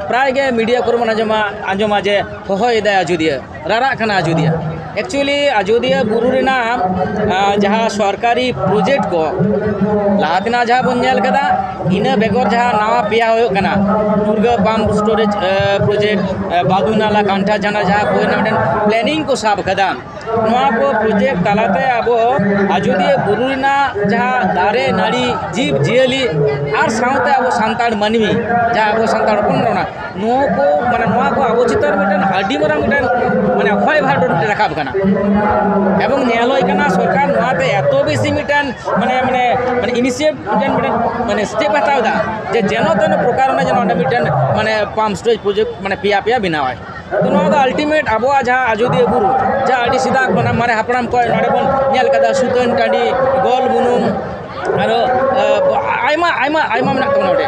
ᱯᱨᱟᱭ ᱜᱮ ᱢᱤᱰᱤᱭᱟ ᱠᱚᱨᱮ ᱵᱚᱱ ᱟᱸᱡᱚᱢᱟ, ᱟᱸᱡᱚᱢᱟ ᱡᱮ ᱦᱚᱦᱚᱭᱮᱫᱟᱭ ᱟᱡᱚᱫᱤᱭᱟᱹ, ᱨᱟᱨᱟᱜ ᱠᱟᱱᱟ ᱟᱡᱚᱫᱤᱭᱟᱹ᱾ Actually ᱟᱡᱚᱫᱤᱭᱟᱹ ᱵᱩᱨᱩ ᱨᱮᱱᱟᱜ ᱡᱟᱦᱟᱸ ᱥᱚᱨᱠᱟᱨᱤ ᱯᱨᱚᱡᱮᱠᱴ ᱠᱚ ᱞᱟᱦᱟ ᱛᱮᱱᱟᱜ ᱡᱟᱦᱟᱸ ᱵᱚᱱ ᱧᱮᱞ ᱠᱟᱫᱟ, ᱤᱱᱟᱹ ᱵᱮᱜᱚᱨ ᱡᱟᱦᱟᱸ ᱱᱟᱣᱟ ᱯᱮᱭᱟ ᱦᱩᱭᱩᱜ ᱠᱟᱱᱟ, ᱴᱩᱨᱜᱟᱹ ᱯᱟᱢᱯ ᱥᱴᱳᱨᱮᱡᱽ ᱯᱨᱚᱡᱮᱠᱴ, ᱵᱟᱫᱩᱱᱟᱞᱟ ᱠᱟᱱᱴᱷᱟ ᱡᱷᱟᱨᱱᱟ, ᱡᱟᱦᱟᱸ ᱠᱚ ᱨᱮᱱᱟᱜ ᱢᱤᱫᱴᱮᱱ ᱯᱞᱮᱱᱤᱝ ᱠᱚ ᱥᱟᱵ ᱠᱟᱫᱟ, ᱱᱚᱣᱟ ᱠᱚ ᱯᱨᱚᱡᱮᱠᱴ ᱛᱟᱞᱟᱛᱮ ᱟᱵᱚ ᱟᱡᱚᱫᱤᱭᱟᱹ ᱵᱩᱨᱩ ᱨᱮᱱᱟᱜ ᱡᱟᱦᱟᱸ ᱫᱟᱨᱮ ᱱᱟᱹᱲᱤ, ᱡᱤᱵᱽ ᱡᱤᱭᱟᱹᱞᱤ ᱟᱨ ᱥᱟᱶᱛᱮ ᱟᱵᱚ ᱥᱟᱱᱛᱟᱲ ᱢᱟᱹᱱᱢᱤ, ᱡᱟᱦᱟᱸ ᱟᱵᱚ ᱥᱟᱱᱛᱟᱲ ᱦᱚᱯᱚᱱ ᱠᱟᱱᱟ, ᱱᱚᱣᱟ ᱠᱚ ᱢᱟᱱᱮ ᱱᱚᱣᱟ ᱠᱚ ᱟᱵᱚ ᱪᱮᱛᱟᱱ ᱨᱮ ᱢᱤᱫᱴᱮᱱ ᱟᱹᱰᱤ ᱢᱟᱨᱟᱝ ᱢᱤᱫᱴᱮᱱ ᱢᱟᱱᱮ ᱦᱚᱭ ᱵᱷᱟᱨᱰᱩ ᱢᱤᱫᱴᱮᱱ ᱨᱟᱠᱟᱵ ᱠᱟᱱᱟ᱾ ᱮᱵᱚᱝ ᱧᱮᱞ ᱦᱩᱭ ᱠᱟᱱᱟ ᱥᱚᱨᱠᱟᱨ ᱱᱚᱣᱟᱛᱮ ᱮᱛᱚ ᱵᱮᱥᱤ ᱢᱤᱫᱴᱮᱱ ᱢᱟᱱᱮ ᱢᱟᱱᱮ ᱢᱟᱱᱮ ᱤᱱᱤᱥᱤᱭᱮᱴ ᱢᱤᱫᱴᱮᱱ ᱢᱤᱫᱴᱮᱱ ᱢᱟᱱᱮ ᱥᱴᱮᱯ ᱦᱟᱛᱟᱣ ᱮᱫᱟ ᱡᱮ ᱡᱮᱱᱚ ᱛᱮᱱᱚ ᱯᱨᱚᱠᱟᱨ ᱚᱱᱟ ᱡᱮᱱᱚ ᱚᱸᱰᱮ ᱢᱤᱫᱴᱮᱱ ᱢᱟᱱᱮ ᱯᱟᱢᱯ ᱥᱴᱳᱨᱮᱡᱽ ᱯᱨᱚᱡᱮᱠᱴ ᱢᱟᱱᱮ ᱯᱮᱭᱟ ᱯᱮᱭᱟ ᱵᱮᱱᱟᱣᱟᱭ᱾ ᱛᱚ ᱱᱚᱣᱟ ᱫᱚ ᱟᱞᱴᱤᱢᱮᱴ ᱟᱵᱚᱣᱟᱜ ᱡᱟᱦᱟᱸ ᱟᱡᱚᱫᱤᱭᱟᱹ ᱵᱩᱨᱩ, ᱡᱟᱦᱟᱸ ᱟᱹᱰᱤ ᱥᱮᱫᱟᱭ ᱠᱷᱚᱱᱟᱜ ᱢᱟᱨᱮ ᱦᱟᱯᱲᱟᱢ ᱠᱚ ᱱᱚᱰᱮ ᱵᱚᱱ ᱧᱮᱞ ᱠᱟᱫᱟ, ᱥᱩᱛᱟᱹᱱ ᱴᱟᱺᱰᱤ, ᱜᱚᱞ ᱵᱩᱱᱩᱢ, ᱟᱨᱚ ᱟᱭᱢᱟ ᱟᱭᱢᱟ ᱟᱭᱢᱟ ᱢᱮᱱᱟᱜ ᱛᱟᱵᱚᱱᱟ ᱚᱸᱰᱮ᱾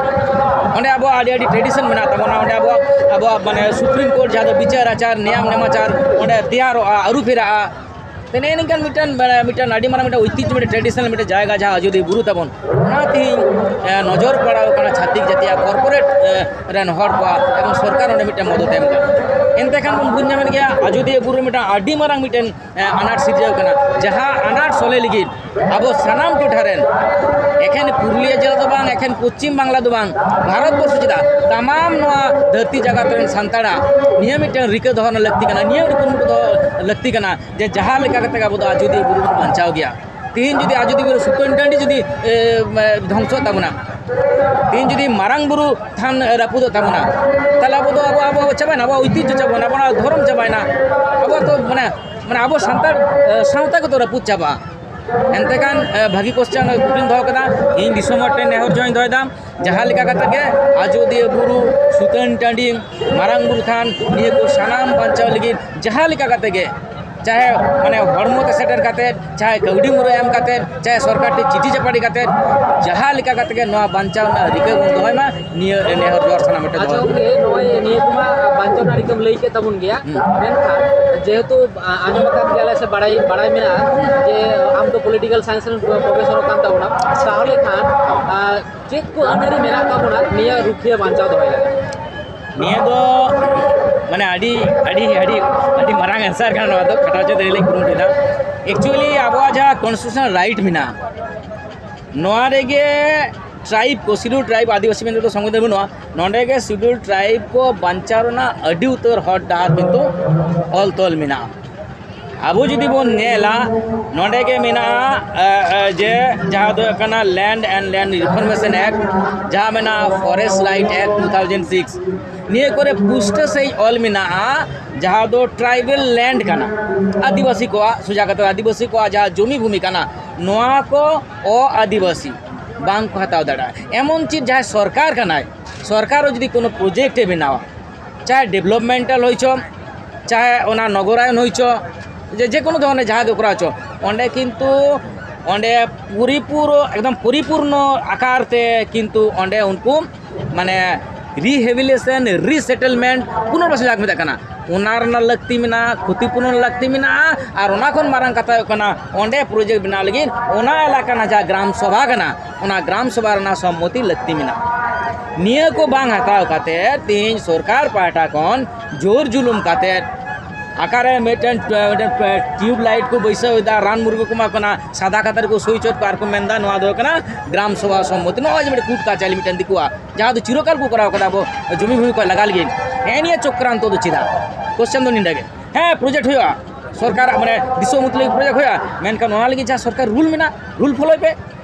ᱚᱸᱰᱮ ᱟᱵᱚᱣᱟᱜ ᱟᱹᱰᱤ ᱟᱹᱰᱤ ᱴᱨᱮᱰᱤᱥᱚᱱ ᱢᱮᱱᱟᱜ ᱛᱟᱵᱚᱱᱟ᱾ ᱚᱸᱰᱮ ᱟᱵᱚᱣᱟᱜ ᱟᱵᱚᱣᱟᱜ ᱢᱟᱱᱮ ᱥᱩᱯᱨᱤᱢ ᱠᱳᱨᱴ ᱡᱟᱦᱟᱸ ᱫᱚ ᱵᱤᱪᱟᱹᱨ ᱟᱪᱟᱨ, ᱱᱮᱭᱟᱢ ᱱᱮᱢᱟᱪᱟᱨ ᱚᱸᱰᱮ ᱛᱮᱭᱟᱨᱚᱜᱼᱟ, ᱟᱹᱨᱩ ᱯᱷᱮᱨᱟᱜᱼᱟ᱾ ᱛᱮ ᱱᱮᱜᱼᱮ ᱱᱤᱝᱠᱟᱱ ᱢᱤᱫᱴᱮᱱ ᱢᱟᱱᱮ ᱢᱤᱫᱴᱮᱱ ᱟᱹᱰᱤ ᱢᱟᱨᱟᱝ ᱢᱤᱫᱴᱮᱱ ᱳᱭᱛᱤᱦᱡᱚ, ᱢᱤᱫᱴᱮᱱ ᱴᱨᱮᱰᱤᱥᱚᱱᱟᱞ ᱢᱤᱫᱴᱮᱱ ᱡᱟᱭᱜᱟ, ᱡᱟᱦᱟᱸ ᱟᱡᱚᱫᱤᱭᱟᱹ ᱵᱩᱨᱩ ᱛᱟᱵᱚᱱ, ᱚᱱᱟ ᱛᱮᱦᱮᱧ ᱱᱚᱡᱚᱨ ᱯᱟᱲᱟᱣ ᱠᱟᱱᱟ ᱪᱷᱟᱛᱤᱠ ᱡᱟᱹᱛᱤᱭᱟᱜ ᱠᱚᱨᱯᱳᱨᱮᱴ ᱨᱮᱱ ᱦᱚᱲ ᱠᱚᱣᱟᱜ, ᱮᱵᱚᱝ ᱥᱚᱨᱠᱟᱨ ᱚᱸᱰᱮ ᱢᱤᱫᱴᱮᱱ ᱢᱚᱫᱚᱫ ᱮᱢ ᱠᱟᱱᱟ᱾ ᱮᱱᱛᱮ ᱠᱷᱟᱱ ᱵᱚᱱ ᱵᱩᱡᱽ ᱧᱟᱢᱮᱫ ᱜᱮᱭᱟ, ᱟᱡᱳᱫᱤᱭᱟᱹ ᱵᱩᱨᱩ ᱨᱮ ᱢᱤᱫᱴᱟᱝ ᱟᱹᱰᱤ ᱢᱟᱨᱟᱝ ᱢᱤᱫᱴᱮᱱ ᱮ, ᱟᱱᱟᱴ ᱥᱤᱨᱡᱟᱹᱣ ᱠᱟᱱᱟ, ᱡᱟᱦᱟᱸ ᱟᱱᱟᱴ ᱥᱚᱞᱦᱮ ᱞᱟᱹᱜᱤᱫ ᱟᱵᱚ ᱥᱟᱱᱟᱢ ᱴᱚᱴᱷᱟ ᱨᱮᱱ, ᱮᱠᱷᱮᱱ ᱯᱩᱨᱩᱞᱤᱭᱟᱹ ᱡᱮᱞᱟ ᱫᱚ ᱵᱟᱝ, ᱮᱠᱷᱮᱱ ᱯᱚᱪᱷᱤᱢ ᱵᱟᱝᱞᱟ ᱫᱚ ᱵᱟᱝ, ᱵᱷᱟᱨᱚᱛ ᱵᱚᱨᱥᱚ ᱪᱮᱫᱟᱜ, ᱛᱟᱢᱟᱢ ᱱᱚᱣᱟ ᱫᱷᱟᱹᱨᱛᱤ ᱡᱟᱠᱟᱛ ᱨᱮᱱ ᱥᱟᱱᱛᱟᱲᱟᱜ ᱱᱤᱭᱟᱹ ᱢᱤᱫᱴᱟᱝ ᱨᱤᱠᱟᱹ ᱫᱚᱦᱚ ᱨᱮᱱᱟᱜ ᱞᱟᱹᱠᱛᱤ ᱠᱟᱱᱟ, ᱱᱤᱭᱟᱹ ᱢᱤᱫᱴᱟᱝ ᱠᱩᱨᱩᱢᱩᱴᱩ ᱫᱚᱦᱚ ᱞᱟᱹᱠᱛᱤ ᱠᱟᱱᱟ ᱡᱮ ᱡᱟᱦᱟᱸ ᱞᱮᱠᱟ ᱠᱟᱛᱮ ᱜᱮ ᱟᱵᱚ ᱫᱚ ᱟᱡᱳᱫᱤᱭᱟᱹ ᱵᱩᱨᱩ ᱵᱚᱱ ᱵᱟᱧᱪᱟᱣ ᱜᱮᱭᱟ᱾ ᱛᱤᱦᱤᱧ ᱡᱩᱫᱤ ᱟᱡᱳᱫᱤᱭᱟᱹ ᱵᱩᱨᱩ ᱥᱩᱛᱟᱹᱱ ᱴᱟᱺᱰᱤ ᱡᱩᱫᱤ, ᱮ, ᱮ, ᱫᱷᱚᱝᱥᱚᱜ ᱛᱟᱵᱚᱱᱟ, ᱛᱤᱦᱤᱧ ᱡᱩᱫᱤ ᱢᱟᱨᱟᱝ ᱵᱩᱨᱩ ᱛᱷᱟᱱ, ᱮ, ᱨᱟᱹᱯᱩᱫᱚᱜ ᱛᱟᱵᱚᱱᱟ, ᱛᱟᱦᱚᱞᱮ ᱟᱵᱚ ᱫᱚ ᱟᱵᱚ, ᱟᱵᱚ ᱪᱟᱵᱟᱭᱮᱱᱟ, ᱟᱵᱚᱣᱟᱜ ᱚᱭᱛᱤᱡᱽᱡᱷᱚ ᱪᱟᱵᱟᱭᱮᱱᱟ, ᱟᱵᱚᱣᱟᱜ ᱫᱷᱚᱨᱚᱢ ᱪᱟᱵᱟᱭᱮᱱᱟ, ᱟᱵᱚᱣᱟᱜ ᱛᱚ ᱢᱟᱱᱮ, ᱢᱟᱱᱮ ᱟᱵᱚ ᱥᱟᱱᱛᱟᱲ, ᱮ, ᱥᱟᱶᱛᱟ ᱠᱚᱫᱚ ᱨᱟᱹᱯᱩᱫ ᱪᱟᱵᱟᱜᱼᱟ᱾ ᱮᱱᱛᱮ ᱠᱷᱟᱱ, ᱮ, ᱵᱷᱟᱹᱜᱤ ᱠᱚᱥᱪᱮᱱ ᱠᱩᱠᱞᱤᱢ ᱫᱚᱦᱚ ᱠᱮᱫᱟ᱾ ᱤᱧ ᱫᱤᱥᱚᱢ ᱦᱚᱲ ᱴᱷᱮᱱ ᱱᱮᱦᱚᱨ ᱡᱚᱦᱟᱨ ᱤᱧ ᱫᱚᱦᱚᱭᱮᱫᱟ, ᱡᱟᱦᱟᱸ ᱞᱮᱠᱟ ᱠᱟᱛᱮ ᱜᱮ ᱟᱡᱳᱫᱤᱭᱟᱹ ᱵᱩᱨᱩ, ᱥᱩᱛᱟᱹᱱ ᱴᱟᱺᱰᱤ, ᱢᱟᱨᱟᱝ ᱵᱩᱨᱩ ᱛᱷᱟᱱ, ᱱᱤᱭᱟᱹ ᱠᱚ ᱥᱟᱱᱟᱢ ᱵᱟᱧᱪᱟᱣ ᱞᱟᱹᱜᱤᱫ ᱡᱟᱦᱟᱸ ᱞᱮᱠᱟ ᱠᱟᱛᱮ ᱜᱮ, ᱪᱟᱦᱮ ᱢᱟᱱᱮ ᱦᱚᱲᱢᱚ ᱛᱮ ᱥᱮᱴᱮᱨ ᱠᱟᱛᱮ, ᱪᱟᱦᱮ ᱠᱟᱹᱣᱰᱤ ᱢᱩᱨᱟᱹᱭ ᱮᱢ ᱠᱟᱛᱮ, ᱪᱟᱦᱮ ᱥᱚᱨᱠᱟᱨ ᱴᱷᱮᱱ ᱪᱤᱴᱷᱤ ᱪᱟᱯᱟᱴᱤ ᱠᱟᱛᱮ, ᱡᱟᱦᱟᱸ ᱞᱮᱠᱟ ᱠᱟᱛᱮ ᱜᱮ ᱱᱚᱣᱟ ᱵᱟᱧᱪᱟᱣ ᱨᱮᱱᱟᱜ ᱨᱤᱠᱟᱹ ᱵᱚᱱ ᱫᱚᱦᱚᱭ ᱢᱟ, ᱱᱤᱭᱟᱹ ᱱᱮᱦᱚᱨ ᱡᱚᱦᱟᱨ ᱥᱟᱱᱟᱢ ᱦᱚᱲ ᱴᱷᱮᱱ ᱟᱪᱪᱷᱟ ᱫᱚᱦᱚᱭ ᱢᱟ᱾ ᱜᱚᱢᱠᱮ, ᱱᱚᱜᱼᱚᱭ ᱱᱤᱭᱟᱹ ᱠᱚᱢᱟ ᱵᱟᱧᱪᱟᱣ ᱨᱮᱱᱟᱜ ᱨᱤᱠᱟᱹᱢ ᱞᱟᱹᱭ ᱠᱮᱫ ᱛᱟᱵᱚᱱ ᱜᱮᱭᱟ, ᱦᱩᱸ᱾ ᱢᱮᱱᱠᱷᱟᱱ ᱡᱮᱦᱮᱛᱩ, ᱟ, ᱟᱸᱡᱚᱢ ᱟᱠᱟᱫ ᱜᱮᱭᱟᱞᱮ ᱥᱮ ᱵᱟᱲᱟᱭ, ᱵᱟᱲᱟᱭ ᱢᱮᱱᱟᱜᱼᱟ ᱡᱮ ᱟᱢ ᱫᱚ ᱯᱚᱞᱤᱴᱤᱠᱟᱞ ᱥᱟᱭᱮᱱᱥ ᱨᱮᱱ ᱯᱨᱚᱯᱷᱮᱥᱚᱨ ᱠᱟᱱ ᱛᱟᱵᱚᱱᱟᱢ, ᱛᱟᱦᱚᱞᱮ ᱠᱷᱟᱱ, ᱟ, ᱪᱮᱫ ᱠᱚ ᱟᱹᱱ ᱟᱹᱨᱤ ᱢᱮᱱᱟᱜ ᱛᱟᱵᱚᱱᱟ ᱱᱤᱭᱟᱹ ᱨᱩᱠᱷᱤᱭᱟᱹ ᱵᱟᱧᱪᱟᱣ ᱫᱚᱦᱚᱭ ᱞᱟᱹᱜᱤᱫ? ᱱᱤᱭᱟᱹ ᱫᱚ ᱢᱟᱱᱮ ᱟᱹᱰᱤ, ᱟᱹᱰᱤ, ᱟᱹᱰᱤ, ᱟᱹᱰᱤ ᱢᱟᱨᱟᱝ ᱮᱱᱥᱟᱨ ᱠᱟᱱᱟ ᱱᱚᱣᱟ ᱫᱚ, ᱠᱷᱟᱴᱟᱣ ᱦᱚᱪᱚ ᱛᱮ ᱞᱟᱹᱭ ᱠᱩᱨᱩᱢᱩᱴᱩᱭᱮᱫᱟ᱾ ᱮᱠᱪᱩᱭᱮᱞᱤ ᱟᱵᱚᱣᱟᱜ ᱡᱟᱦᱟᱸ ᱠᱚᱱᱥᱴᱤᱴᱩᱥᱚᱱᱟᱞ ᱨᱟᱭᱤᱴ ᱢᱮᱱᱟᱜᱼᱟ, ᱱᱚᱣᱟ ᱨᱮᱜᱮ ᱴᱨᱟᱭᱤᱵᱽ ᱠᱚ, ᱥᱤᱰᱩᱞ ᱴᱨᱟᱭᱤᱵᱽ, ᱟᱹᱫᱤᱵᱟᱹᱥᱤ ᱢᱮᱱᱛᱮ ᱫᱚ ᱥᱚᱝᱵᱤᱫᱷᱟᱱ ᱵᱟᱹᱱᱩᱜᱼᱟ, ᱱᱚᱸᱰᱮ ᱜᱮ ᱥᱤᱰᱩᱞ ᱴᱨᱟᱭᱤᱵᱽ ᱠᱚ ᱵᱟᱧᱪᱟᱣ ᱨᱮᱱᱟᱜ ᱟᱹᱰᱤ ᱩᱛᱟᱹᱨ ᱦᱚᱨ ᱰᱟᱦᱟᱨ ᱠᱤᱱᱛᱩ ᱚᱞ ᱛᱚᱞ ᱢᱮᱱᱟᱜᱼᱟ᱾ ᱟᱵᱚ ᱡᱩᱫᱤ ᱵᱚᱱ ᱧᱮᱞᱟ, ᱱᱚᱸᱰᱮ ᱜᱮ ᱢᱮᱱᱟᱜᱼᱟ, ᱮ, ᱮ, ᱡᱮ ᱡᱟᱦᱟᱸ ᱫᱚ ᱦᱩᱭᱩᱜ ᱠᱟᱱᱟ Land and Land Reformation Act, ᱡᱟᱦᱟᱸ ᱢᱮᱱᱟᱜᱼᱟ Forest Right Act two thousand six, ᱱᱤᱭᱟᱹ ᱠᱚᱨᱮ ᱯᱩᱥᱴᱟᱹ ᱥᱟᱺᱦᱤᱡ ᱚᱞ ᱢᱮᱱᱟᱜᱼᱟ, ᱡᱟᱦᱟᱸ ᱫᱚ ᱴᱨᱟᱭᱵᱮᱞ ᱞᱮᱱᱰ ᱠᱟᱱᱟ, ᱟᱹᱫᱤᱵᱟᱹᱥᱤ ᱠᱚᱣᱟᱜ, ᱥᱚᱡᱟ ᱠᱟᱛᱮ ᱟᱹᱫᱤᱵᱟᱹᱥᱤ ᱠᱚᱣᱟᱜ ᱡᱟᱦᱟᱸ ᱡᱚᱢᱤ ᱵᱷᱩᱢᱤ ᱠᱟᱱᱟ, ᱱᱚᱣᱟ ᱠᱚ ᱚ ᱟᱹᱫᱤᱵᱟᱹᱥᱤ ᱵᱟᱝ ᱠᱚ ᱦᱟᱛᱟᱣ ᱫᱟᱲᱮᱭᱟᱜᱼᱟ᱾ ᱮᱢᱚᱱ ᱪᱮᱫ ᱡᱟᱦᱟᱸᱭ ᱥᱚᱨᱠᱟᱨ ᱠᱟᱱᱟᱭ, ᱥᱚᱨᱠᱟᱨ ᱦᱚᱸ ᱡᱩᱫᱤ ᱠᱳᱱᱳ ᱯᱨᱚᱡᱮᱠᱴ ᱮ ᱵᱮᱱᱟᱣᱟ, ᱪᱟᱦᱮ ᱰᱮᱵᱷᱞᱚᱯᱢᱮᱱᱴᱟᱞ ᱦᱩᱭ ᱪᱚ, ᱪᱟᱦᱮ ᱚᱱᱟ ᱱᱚᱜᱚᱨᱟᱭᱚᱱ ᱦᱩᱭ ᱪᱚ, ᱡᱮ, ᱡᱮ ᱠᱳᱱᱳ ᱫᱷᱚᱨᱚᱱᱮ ᱡᱟᱦᱟᱸ ᱜᱮ ᱠᱚᱨᱟᱣ ᱪᱚ, ᱚᱸᱰᱮ ᱠᱤᱱᱛᱩ ᱚᱸᱰᱮ ᱯᱚᱨᱤᱯᱩᱨᱚ, ᱮᱠᱫᱚᱢ ᱯᱚᱨᱤᱯᱩᱨᱱᱚ ᱟᱠᱟᱨ ᱛᱮ ᱠᱤᱱᱛᱩ ᱚᱸᱰᱮ ᱩᱱᱠᱩ ᱢᱟᱱᱮ ᱨᱤᱦᱮᱵᱤᱞᱤᱴᱮᱥᱚᱱ, ᱨᱤᱥᱮᱴᱮᱞᱢᱮᱱᱴ, ᱯᱩᱱᱚᱨᱵᱟᱥᱚᱱ ᱡᱟᱦᱟᱸ ᱠᱚ ᱢᱮᱛᱟᱜ ᱠᱟᱱᱟ, ᱚᱱᱟ ᱨᱮᱱᱟᱜ ᱞᱟᱹᱠᱛᱤ ᱢᱮᱱᱟᱜᱼᱟ, ᱠᱷᱚᱛᱤ ᱯᱩᱨᱚᱱ ᱞᱟᱹᱠᱛᱤ ᱢᱮᱱᱟᱜᱼᱟ᱾ ᱟᱨ ᱚᱱᱟ ᱠᱷᱚᱱ ᱢᱟᱨᱟᱝ ᱠᱟᱛᱷᱟ ᱦᱩᱭᱩᱜ ᱠᱟᱱᱟ, ᱚᱸᱰᱮ ᱯᱨᱚᱡᱮᱠᱴ ᱵᱮᱱᱟᱣ ᱞᱟᱹᱜᱤᱫ ᱚᱱᱟ ᱮᱞᱟᱠᱟ ᱨᱮᱱᱟᱜ ᱡᱟᱦᱟᱸ ᱜᱨᱟᱢ ᱥᱚᱵᱷᱟ ᱠᱟᱱᱟ, ᱚᱱᱟ ᱜᱨᱟᱢ ᱥᱚᱵᱷᱟ ᱨᱮᱱᱟᱜ ᱥᱚᱢᱢᱚᱛᱤ ᱞᱟᱹᱠᱛᱤ ᱢᱮᱱᱟᱜᱼᱟ᱾ ᱱᱤᱭᱟᱹ ᱠᱚ ᱵᱟᱝ ᱦᱟᱛᱟᱣ ᱠᱟᱛᱮ ᱛᱮᱦᱮᱧ ᱥᱚᱨᱠᱟᱨ ᱯᱟᱦᱴᱟ ᱠᱷᱚᱱ ᱡᱳᱨ ᱡᱩᱞᱩᱢ ᱠᱟᱛᱮ ᱚᱠᱟᱨᱮ ᱢᱤᱫᱴᱮᱱ, ᱢᱤᱫᱴᱮᱱ ᱴᱤᱭᱩᱵᱽ ᱞᱟᱭᱤᱴ ᱠᱚ ᱵᱟᱹᱭᱥᱟᱹᱣ ᱮᱫᱟ, ᱨᱟᱱ ᱢᱩᱨᱜᱟᱹ ᱠᱚ ᱮᱢᱟ ᱠᱚ ᱠᱟᱱᱟ, ᱥᱟᱫᱟ ᱠᱟᱛᱮ ᱨᱮᱠᱚ ᱥᱳᱭ ᱦᱚᱪᱚᱭᱮᱫ ᱠᱚᱣᱟ ᱟᱨ ᱠᱚ ᱢᱮᱱᱫᱟ ᱱᱚᱣᱟ ᱫᱚ ᱦᱩᱭᱩᱜ ᱠᱟᱱᱟ ᱜᱨᱟᱢ ᱥᱚᱵᱷᱟ ᱥᱚᱢᱢᱚᱛᱤ᱾ ᱱᱚᱜᱼᱚᱭ ᱡᱮ ᱢᱤᱫᱴᱮᱱ ᱠᱩᱴ ᱠᱟᱪᱟᱞᱤ ᱢᱤᱫᱴᱮᱱ ᱫᱤᱠᱩᱣᱟᱜ, ᱡᱟᱦᱟᱸ ᱫᱚ ᱪᱤᱨᱚᱠᱟᱞ ᱠᱚ ᱠᱚᱨᱟᱣ ᱠᱟᱫᱟ ᱟᱵᱚ ᱡᱚᱢᱤ ᱵᱷᱩᱢᱤ ᱠᱚ ᱞᱟᱜᱟ ᱞᱟᱹᱜᱤᱫ᱾ ᱦᱮᱸ, ᱱᱤᱭᱟᱹ ᱪᱚᱠᱨᱟᱱᱛᱚ ᱫᱚ ᱪᱮᱫᱟᱜ? ᱠᱚᱥᱪᱮᱱ ᱫᱚ ᱱᱤᱰᱟᱹ ᱜᱮ᱾ ᱦᱮᱸ, ᱯᱨᱚᱡᱮᱠᱴ ᱦᱩᱭᱩᱜᱼᱟ, ᱥᱚᱨᱠᱟᱨᱟᱜ ᱢᱟᱱᱮ ᱫᱤᱥᱚᱢ ᱩᱛᱱᱟᱹᱣ ᱞᱟᱹᱜᱤᱫ ᱯᱨᱚᱡᱮᱠᱴ ᱦᱩᱭᱩᱜᱼᱟ, ᱢᱮᱱᱠᱷᱟᱱ ᱚᱱᱟ ᱞᱟᱹᱜᱤᱫ ᱡᱟᱦᱟᱸ ᱥᱚᱨᱠᱟᱨ ᱨᱩᱞ ᱢᱮᱱᱟᱜᱼᱟ, ᱨᱩᱞ ᱯᱷᱚᱞᱳᱭ ᱯᱮ᱾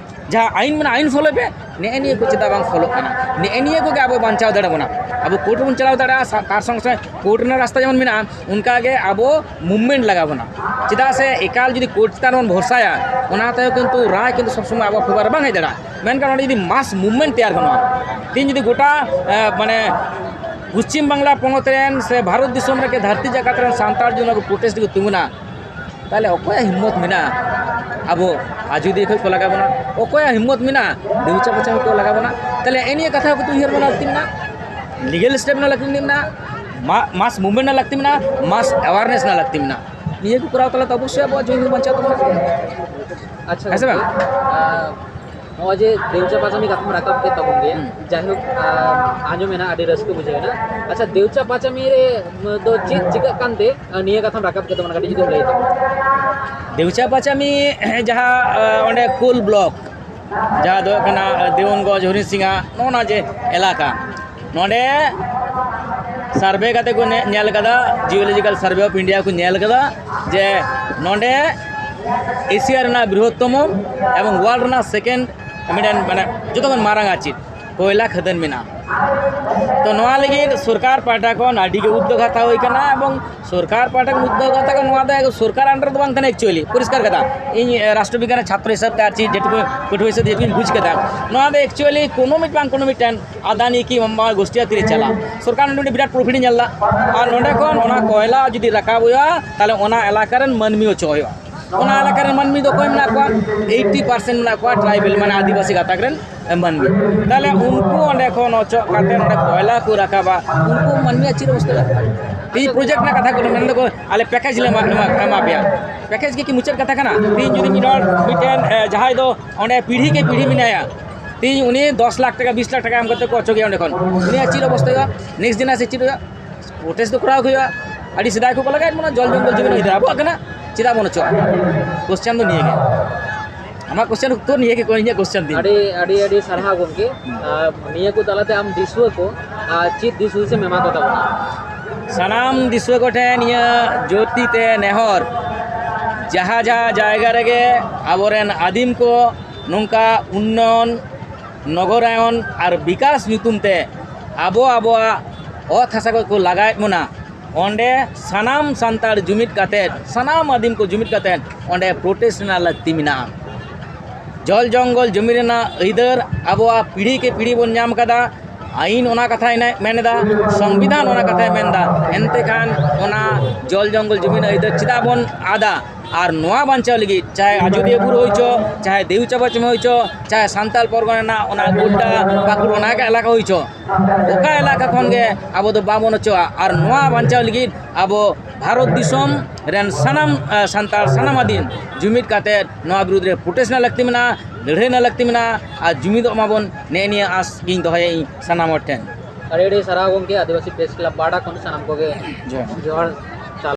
ᱡᱟᱦᱟᱸ ᱟᱹᱭᱤᱱ ᱢᱮᱱᱟᱜᱼᱟ, ᱟᱹᱭᱤᱱ ᱯᱷᱚᱞᱳᱭ ᱯᱮ᱾ ᱱᱮᱜᱼᱮ ᱱᱤᱭᱟᱹ ᱠᱚ ᱪᱮᱫᱟᱜ ᱵᱟᱝ ᱯᱷᱚᱞᱳᱜ ᱠᱟᱱᱟ? ᱱᱮᱜᱼᱮ ᱱᱤᱭᱟᱹ ᱠᱚᱜᱮ ᱟᱵᱚ ᱵᱟᱧᱪᱟᱣ ᱫᱟᱲᱮ ᱵᱚᱱᱟ᱾ ᱟᱵᱚ ᱠᱳᱨᱴ ᱨᱮᱵᱚᱱ ᱪᱟᱞᱟᱣ ᱫᱟᱲᱮᱭᱟᱜᱼᱟ, ᱥᱟ-, ᱛᱟᱨ ᱥᱚᱝᱜᱮ ᱥᱚᱝᱜᱮ ᱠᱳᱨᱴ ᱨᱮᱱᱟᱜ ᱨᱟᱥᱛᱟ ᱡᱮᱢᱚᱱ ᱢᱮᱱᱟᱜᱼᱟ, ᱚᱱᱠᱟᱜᱮ ᱟᱵᱚ ᱢᱩᱵᱷᱢᱮᱱᱴ ᱞᱟᱜᱟᱣ ᱵᱚᱱᱟ᱾ ᱪᱮᱫᱟᱜ ᱥᱮ ᱮᱠᱟᱞ ᱡᱩᱫᱤ ᱠᱳᱨᱴ ᱪᱮᱛᱟᱱ ᱨᱮᱵᱚᱱ ᱵᱷᱚᱨᱥᱟᱭᱟ, ᱚᱱᱟ ᱛᱮᱦᱚᱸ ᱠᱤᱱᱛᱩ ᱨᱟᱭ ᱠᱤᱱᱛᱩ ᱥᱚᱵ ᱥᱚᱢᱚᱭ ᱟᱵᱚ ᱯᱷᱮᱵᱟᱨ ᱨᱮ ᱵᱟᱝ ᱦᱮᱡ ᱫᱟᱲᱮᱭᱟᱜᱼᱟ᱾ ᱢᱮᱱᱠᱷᱟᱱ ᱚᱸᱰᱮ ᱡᱩᱫᱤ ᱢᱟᱥ ᱢᱩᱵᱷᱢᱮᱱᱴ ᱛᱮᱭᱟᱨ ᱜᱟᱱᱚᱜᱼᱟ, ᱛᱮᱦᱮᱧ ᱡᱩᱫᱤ ᱜᱚᱴᱟ, ᱮ, ᱢᱟᱱᱮ ᱯᱚᱥᱪᱤᱢ ᱵᱟᱝᱞᱟ ᱯᱚᱱᱚᱛ ᱨᱮᱱ ᱥᱮ ᱵᱷᱟᱨᱚᱛ ᱫᱤᱥᱚᱢ ᱨᱮᱜᱮ ᱫᱷᱟᱹᱨᱛᱤ ᱡᱟᱠᱟᱛ ᱨᱮᱱ ᱥᱟᱱᱛᱟᱲ ᱡᱩᱫᱤ ᱚᱱᱟ ᱠᱚ ᱯᱨᱚᱴᱮᱥᱴ ᱠᱚ ᱛᱤᱸᱜᱩᱱᱟ, ᱛᱟᱦᱚᱞᱮ ᱚᱠᱚᱭᱟᱜ ᱦᱤᱢᱢᱚᱛ ᱢᱮᱱᱟᱜᱼᱟ ᱟᱵᱚ ᱟᱡᱚᱫᱤᱭᱟᱹ ᱠᱷᱚᱱ ᱠᱚ ᱞᱟᱜᱟ ᱵᱚᱱᱟ? ᱚᱠᱚᱭᱟᱜ ᱦᱤᱢᱢᱚᱛ ᱢᱮᱱᱟᱜᱼᱟ ᱫᱮᱣᱪᱟ ᱯᱟᱪᱟ ᱠᱷᱚᱱ ᱠᱚ ᱞᱟᱜᱟ ᱵᱚᱱᱟ? ᱛᱟᱦᱚᱞᱮ ᱮ ᱱᱤᱭᱟᱹ ᱠᱟᱛᱷᱟ ᱠᱚ ᱩᱭᱦᱟᱹᱨ ᱵᱚᱱᱟ ᱞᱟᱹᱠᱛᱤ ᱢᱮᱱᱟᱜᱼᱟ, ᱞᱤᱜᱮᱞ ᱥᱴᱮᱯ ᱨᱮᱱᱟᱜ ᱞᱟᱹᱠᱛᱤ ᱢᱮᱱᱟᱜᱼᱟ, ᱢᱟᱥ ᱢᱩᱵᱷᱢᱮᱱᱴ ᱨᱮᱱᱟᱜ ᱞᱟᱹᱠᱛᱤ ᱢᱮᱱᱟᱜᱼᱟ, ᱢᱟᱥ ᱮᱣᱟᱨᱱᱮᱥ ᱨᱮᱱᱟᱜ ᱞᱟᱹᱠᱛᱤ ᱢᱮᱱᱟᱜᱼᱟ᱾ ᱱᱤᱭᱟᱹ ᱠᱚ ᱠᱚᱨᱟᱣ ᱛᱟᱞᱟ ᱛᱮ ᱚᱵᱚᱥᱥᱳᱭ ᱟᱵᱚᱣᱟᱜ ᱡᱚᱢᱤ ᱵᱟᱧᱪᱟᱣ ᱛᱟᱵᱚᱱᱟ᱾ ᱟᱪᱪᱷᱟ, ᱦᱮᱸ ᱥᱮ ᱵᱟᱝ? ᱟᱨ ᱱᱚᱜᱼᱚᱭ ᱡᱮ ᱫᱮᱣᱪᱟ ᱯᱟᱪᱟᱢᱤ ᱠᱟᱛᱷᱟᱢ ᱨᱟᱠᱟᱵ ᱠᱮᱫ ᱛᱟᱵᱚᱱ ᱜᱮᱭᱟ, ᱦᱩᱸ᱾ ᱡᱟᱭᱦᱳᱠ, ᱟᱨ ᱟᱸᱡᱚᱢ ᱮᱱᱟ, ᱟᱹᱰᱤ ᱨᱟᱹᱥᱠᱟᱹ ᱵᱩᱡᱷᱟᱹᱣ ᱮᱱᱟ᱾ ᱟᱪᱪᱷᱟ, ᱫᱮᱣᱪᱟ ᱯᱟᱪᱟᱢᱤ ᱨᱮ ᱫᱚ ᱪᱮᱫ ᱪᱤᱠᱟᱹᱜ ᱠᱟᱱᱛᱮ, ᱟᱨ ᱱᱤᱭᱟᱹ ᱠᱟᱛᱷᱟᱢ ᱨᱟᱠᱟᱵ ᱠᱮᱫ ᱛᱟᱵᱚᱱᱟ, ᱠᱟᱹᱴᱤᱡ ᱡᱩᱫᱤᱢ ᱞᱟᱹᱭ ᱛᱟᱵᱚᱱᱟ᱾ ᱫᱮᱣᱪᱟ ᱯᱟᱪᱟᱢᱤ ᱡᱟᱦᱟᱸ, ᱟᱸ, ᱚᱸᱰᱮ ᱠᱳᱞ ᱵᱞᱚᱠ, ᱡᱟᱦᱟᱸ ᱫᱚ ᱦᱩᱭᱩᱜ ᱠᱟᱱᱟ ᱫᱮᱣᱚᱱᱜᱚᱸᱡᱽ, ᱦᱚᱨᱤᱱ ᱥᱤᱝᱦᱟ, ᱱᱚᱜᱼᱚ ᱱᱟ ᱡᱮ ᱮᱞᱟᱠᱟ, ᱱᱚᱰᱮ ᱥᱟᱨᱵᱷᱮ ᱠᱟᱛᱮ ᱠᱚ ᱧᱮ-, ᱧᱮᱞ ᱠᱟᱫᱟ, Geological Survey of India ᱠᱚ ᱧᱮᱞ ᱠᱟᱫᱟ ᱡᱮ ᱱᱚᱰᱮ ᱮᱥᱤᱭᱟ ᱨᱮᱱᱟᱜ ᱵᱨᱤᱦᱚᱛᱛᱚᱢᱚ ᱮᱵᱚᱝ ᱣᱟᱨᱞᱰ ᱨᱮᱱᱟᱜ ᱥᱮᱠᱮᱱᱰ ᱢᱤᱫᱴᱮᱱ, ᱢᱟᱱᱮ, ᱡᱚᱛᱚ ᱠᱷᱚᱱ ᱢᱟᱨᱟᱝ ᱟᱨ ᱪᱮᱫ ᱠᱚᱭᱞᱟ ᱠᱷᱟᱫᱟᱱ ᱢᱮᱱᱟᱜᱼᱟ᱾ ᱛᱚ ᱱᱚᱣᱟ ᱞᱟᱹᱜᱤᱫ ᱥᱚᱨᱠᱟᱨ ᱯᱟᱦᱴᱟ ᱠᱷᱚᱱ ᱟᱹᱰᱤ ᱜᱮ ᱩᱫᱽᱫᱳᱜᱽ ᱦᱟᱛᱟᱣ ᱦᱩᱭ ᱠᱟᱱᱟ ᱮᱵᱚᱝ ᱥᱚᱨᱠᱟᱨ ᱯᱟᱦᱴᱟ ᱠᱷᱚᱱ ᱩᱫᱽᱫᱳᱜᱽ ᱦᱟᱛᱟᱣ ᱠᱟᱱᱟ, ᱱᱚᱣᱟ ᱫᱚ ᱥᱚᱨᱠᱟᱨ under ᱫᱚ ᱵᱟᱝ ᱠᱟᱱᱟ actually, ᱯᱚᱨᱤᱥᱠᱟᱨ ᱠᱟᱛᱷᱟ᱾ ᱤᱧ, ᱮ, ᱨᱟᱥᱴᱨᱚ ᱵᱤᱜᱽᱜᱟᱱ ᱨᱮᱱ ᱪᱷᱟᱛᱨᱚ ᱦᱤᱥᱟᱹᱵ ᱛᱮ ᱟᱨ ᱪᱮᱫ ᱡᱮᱴᱩᱠᱩ ᱯᱟᱹᱴᱷᱩᱣᱟᱹ ᱦᱤᱥᱟᱹᱵ ᱛᱮ ᱡᱮᱴᱩᱠᱩᱧ ᱵᱩᱡᱽ ᱠᱟᱫᱟ, ᱱᱚᱣᱟ ᱫᱚ actually ᱠᱳᱱᱳ ᱢᱤᱫ ᱵᱟᱝ ᱠᱳᱱᱳ ᱢᱤᱫᱴᱮᱱ ᱟᱫᱟᱱᱤ ᱠᱤ ᱢᱟᱢᱟ ᱜᱳᱥᱴᱤ ᱟᱛᱮ ᱨᱮ ᱪᱟᱞᱟᱜᱼᱟ᱾ ᱥᱚᱨᱠᱟᱨ ᱱᱚᱰᱮ ᱢᱤᱫᱴᱮᱱ ᱵᱤᱨᱟᱴ ᱯᱨᱚᱯᱷᱤᱴ ᱮ ᱧᱮᱞ ᱮᱫᱟ᱾ ᱟᱨ ᱱᱚᱰᱮ ᱠᱷᱚᱱ ᱚᱱᱟ ᱠᱚᱭᱞᱟ ᱡᱩᱫᱤ ᱨᱟᱠᱟᱵ ᱦᱩᱭᱩᱜᱼᱟ, ᱛᱟᱦᱚᱞᱮ ᱚᱱᱟ ᱮᱞᱟᱠᱟ ᱨᱮᱱ ᱢᱟᱹᱱᱢᱤ ᱚᱪᱚᱜ ᱦᱩᱭᱩᱜᱼᱟ᱾ ᱚᱱᱟ ᱮᱞᱟᱠᱟ ᱨᱮᱱ ᱢᱟᱹᱱᱢᱤ ᱫᱚ ᱚᱠᱚᱭ ᱢᱮᱱᱟᱜ ᱠᱚᱣᱟ? ᱮᱭᱤᱴᱤ ᱯᱟᱨᱥᱮᱱᱴ ᱢᱮᱱᱟᱜ ᱠᱚᱣᱟ ᱴᱨᱟᱭᱵᱮᱞ, ᱢᱟᱱᱮ ᱟᱹᱫᱤᱵᱟᱹᱥᱤ ᱜᱟᱛᱟᱠ ᱨᱮᱱ ᱢᱟᱹᱱᱢᱤ᱾ ᱛᱟᱦᱚᱞᱮ ᱩᱱᱠᱩ ᱚᱸᱰᱮ ᱠᱷᱚᱱ ᱚᱪᱚᱜ ᱠᱟᱛᱮ ᱱᱚᱰᱮ ᱠᱚᱭᱞᱟ ᱠᱚ ᱨᱟᱠᱟᱵᱟ, ᱩᱱᱠᱩ ᱢᱟᱹᱱᱢᱤᱭᱟᱜ ᱪᱮᱫ ᱚᱵᱚᱥᱛᱟ ᱦᱩᱭᱩᱜᱼᱟ? ᱛᱮᱦᱤᱧ ᱯᱨᱚᱡᱮᱠᱴ ᱨᱮᱱᱟᱜ ᱠᱟᱛᱷᱟ ᱠᱚ ᱢᱮᱱ ᱫᱟᱠᱚ, ᱟᱞᱮ ᱯᱮᱠᱮᱡᱽ ᱞᱮ ᱮᱢᱟ, ᱮᱢᱟ, ᱮᱢᱟ ᱯᱮᱭᱟ᱾ ᱯᱮᱠᱮᱡᱽ ᱜᱮ ᱠᱤ ᱢᱩᱪᱟᱹᱫ ᱠᱟᱛᱷᱟ ᱠᱟᱱᱟ? ᱛᱮᱦᱤᱧ ᱡᱩᱫᱤ ᱢᱤᱫ ᱦᱚᱲ ᱢᱤᱫᱴᱮᱱ, ᱮ, ᱡᱟᱦᱟᱸᱭ ᱫᱚ ᱚᱸᱰᱮ ᱯᱤᱲᱦᱤ ᱠᱮ ᱯᱤᱲᱦᱤ ᱢᱮᱱᱟᱭᱟ, ᱛᱮᱦᱤᱧ ᱩᱱᱤ ᱫᱚᱥ ᱞᱟᱠᱷ ᱴᱟᱠᱟ, ᱵᱤᱥ ᱞᱟᱠᱷ ᱴᱟᱠᱟ ᱮᱢ ᱠᱟᱛᱮ ᱠᱚ ᱚᱪᱚᱜᱮᱭᱟ ᱚᱸᱰᱮ ᱠᱷᱚᱱ᱾ ᱩᱱᱤᱭᱟᱜ ᱪᱮᱫ ᱚᱵᱚᱥᱛᱟ ᱦᱩᱭᱩᱜᱼᱟ? ᱱᱮᱠᱥᱴ ᱡᱮᱱᱟᱨᱮᱥᱚᱱ ᱪᱮᱫ ᱦᱩᱭᱩᱜᱼᱟ? ᱯᱨᱚᱴᱮᱥᱴ ᱫᱚ ᱠᱚᱨᱟᱣ ᱜᱮ ᱦᱩᱭᱩᱜᱼᱟ᱾ ᱟᱹᱰᱤ ᱥᱮᱫᱟᱭ ᱠᱷᱚᱱ ᱠᱚ ᱞᱟᱜᱟᱣᱮᱫ ᱵᱚᱱᱟ, ᱡᱚᱞ ᱡᱚᱝᱜᱚᱞ ᱡᱚᱢᱤᱱ ᱟᱹᱭᱫᱟᱹᱨ ᱟᱵᱚᱣᱟᱜ ᱠᱟᱱᱟ, ᱪᱮᱫᱟᱜ ᱵᱚᱱ ᱚᱪᱚᱜᱼᱟ? ᱠᱚᱥᱪᱮᱱ ᱫᱚ ᱱᱤᱭᱟᱹ ᱜᱮ᱾ ᱟᱢᱟᱜ ᱠᱚᱥᱪᱮᱱ ᱩᱛᱛᱚᱨ ᱱᱤᱭᱟᱹ ᱜᱮ, ᱤᱧᱟᱹᱜ ᱠᱚᱥᱪᱮᱱ ᱫᱤᱱ᱾ ᱟᱹᱰᱤ, ᱟᱹᱰᱤ, ᱟᱹᱰᱤ ᱥᱟᱨᱦᱟᱣ ᱜᱚᱢᱠᱮ᱾ ᱟᱨ ᱱᱤᱭᱟᱹ ᱠᱚ ᱛᱟᱞᱟᱛᱮ ᱟᱢ ᱫᱤᱥᱩᱣᱟᱹ ᱠᱚ, ᱟᱨ ᱪᱮᱫ ᱫᱤᱥ ᱦᱩᱫᱤᱥ ᱮᱢ ᱮᱢᱟ ᱠᱚ ᱛᱟᱵᱚᱱᱟ? ᱥᱟᱱᱟᱢ ᱫᱤᱥᱩᱣᱟᱹ ᱠᱚᱴᱷᱮᱱ ᱤᱧᱟᱹᱜ ᱡᱳᱨᱛᱤ ᱛᱮ ᱱᱮᱦᱚᱨ, ᱡᱟᱦᱟᱸ ᱡᱟᱦᱟᱸ ᱡᱟᱭᱜᱟ ᱨᱮᱜᱮ ᱟᱵᱚᱨᱮᱱ ᱟᱹᱫᱤᱢ ᱠᱚ ᱱᱚᱝᱠᱟ ᱩᱱᱱᱚᱭᱚᱱ, ᱱᱚᱜᱚᱨᱟᱭᱚᱱ ᱟᱨ ᱵᱤᱠᱟᱥ ᱧᱩᱛᱩᱢ ᱛᱮ ᱟᱵᱚ ᱟᱵᱚᱣᱟᱜ ᱚᱛ ᱦᱟᱥᱟ ᱠᱚ ᱠᱚ ᱞᱟᱜᱟᱭᱮᱫ ᱵᱚᱱᱟ, ᱚᱸᱰᱮ ᱥᱟᱱᱟᱢ ᱥᱟᱱᱛᱟᱲ ᱡᱩᱢᱤᱫ ᱠᱟᱛᱮᱫ, ᱥᱟᱱᱟᱢ ᱟᱹᱫᱤᱢ ᱠᱚ ᱡᱩᱢᱤᱫ ᱠᱟᱛᱮᱫ ᱚᱸᱰᱮ ᱯᱨᱚᱴᱮᱥᱴ ᱨᱮᱱᱟᱜ ᱞᱟᱹᱠᱛᱤ ᱢᱮᱱᱟᱜᱼᱟ᱾ ᱡᱚᱞ ᱡᱚᱝᱜᱚᱞ ᱡᱩᱢᱤ ᱨᱮᱱᱟᱜ ᱟᱹᱭᱫᱟᱹᱨ ᱟᱵᱚᱣᱟᱜ ᱯᱤᱲᱦᱤ ᱠᱮ ᱯᱤᱲᱦᱤ ᱵᱚᱱ ᱧᱟᱢ ᱠᱟᱫᱟ᱾ ᱟᱹᱭᱤᱱ ᱚᱱᱟ ᱠᱟᱛᱷᱟᱭ ᱢᱮ-, ᱢᱮᱱ ᱮᱫᱟ, ᱥᱚᱝᱵᱤᱫᱷᱟᱱ ᱚᱱᱟ ᱠᱟᱛᱷᱟᱭ ᱢᱮᱱ ᱮᱫᱟ᱾ ᱮᱱᱛᱮ ᱠᱷᱟᱱ ᱚᱱᱟ ᱡᱚᱞ ᱡᱚᱝᱜᱚᱞ ᱡᱩᱢᱤ ᱨᱮᱱᱟᱜ ᱟᱹᱭᱫᱟᱹᱨ ᱪᱮᱫᱟᱜ ᱵᱚᱱ ᱟᱫᱟ? ᱟᱨ ᱱᱚᱣᱟ ᱵᱟᱧᱪᱟᱣ ᱞᱟᱹᱜᱤᱫ ᱪᱟᱦᱮ ᱟᱡᱚᱫᱤᱭᱟᱹ ᱵᱩᱨᱩ ᱦᱩᱭ ᱪᱚ, ᱪᱟᱦᱮ ᱫᱮᱣ ᱪᱟᱵᱟ ᱪᱩᱢᱟᱹ ᱦᱩᱭ ᱪᱚ, ᱪᱟᱦᱮ ᱥᱟᱱᱛᱟᱲ ᱯᱚᱨᱜᱚᱱᱟ ᱨᱮᱱᱟᱜ ᱚᱱᱟ ᱜᱳᱰᱰᱟ, ᱯᱟᱹᱠᱩᱲ, ᱚᱱᱟ ᱮᱞᱟᱠᱟ ᱦᱩᱭ ᱪᱚ, ᱚᱠᱟ ᱮᱞᱟᱠᱟ ᱠᱷᱚᱱ ᱜᱮ ᱟᱵᱚ ᱫᱚ ᱵᱟᱵᱚᱱ ᱚᱪᱚᱜᱼᱟ᱾ ᱟᱨ ᱱᱚᱣᱟ ᱵᱟᱧᱪᱟᱣ ᱞᱟᱹᱜᱤᱫ ᱟᱵᱚ ᱵᱷᱟᱨᱚᱛ ᱫᱤᱥᱚᱢ ᱨᱮᱱ ᱥᱟᱱᱟᱢ, ᱟ, ᱥᱟᱱᱛᱟᱲ ᱥᱟᱱᱟᱢ ᱟᱹᱫᱤᱢ ᱡᱩᱢᱤᱫ ᱠᱟᱛᱮᱫ ᱱᱚᱣᱟ ᱵᱤᱨᱩᱫᱽ ᱨᱮ ᱯᱨᱚᱴᱮᱥᱴ ᱨᱮᱱᱟᱜ ᱞᱟᱹᱠᱛᱤ ᱢᱮᱱᱟᱜᱼᱟ, ᱞᱟᱹᱲᱦᱟᱹᱭ ᱨᱮᱱᱟᱜ ᱞᱟᱹᱠᱛᱤ ᱢᱮᱱᱟᱜᱼᱟ᱾ ᱟᱨ ᱡᱩᱢᱤᱫᱚᱜ ᱢᱟᱵᱚᱱ, ᱱᱮᱜᱼᱮ ᱱᱤᱭᱟᱹ ᱟᱸᱥ ᱜᱤᱧ ᱫᱚᱦᱚᱭᱟ ᱤᱧ ᱥᱟᱱᱟᱢ ᱦᱚᱲ ᱴᱷᱮᱱ᱾ ᱟᱹᱰᱤ ᱟᱹᱰᱤ ᱥᱟᱨᱦᱟᱣ ᱜᱚᱢᱠᱮ, ᱟᱹᱫᱤᱵᱟᱹᱥᱤ ᱯᱨᱮᱥ ᱠᱞᱟᱵᱽ ᱯᱟᱦᱴᱟ ᱠᱷᱚᱱ ᱥᱟᱱᱟᱢ ᱠᱚᱜᱮ ᱡᱚᱦᱟᱨ᱾ ᱡᱚᱦᱟᱨ᱾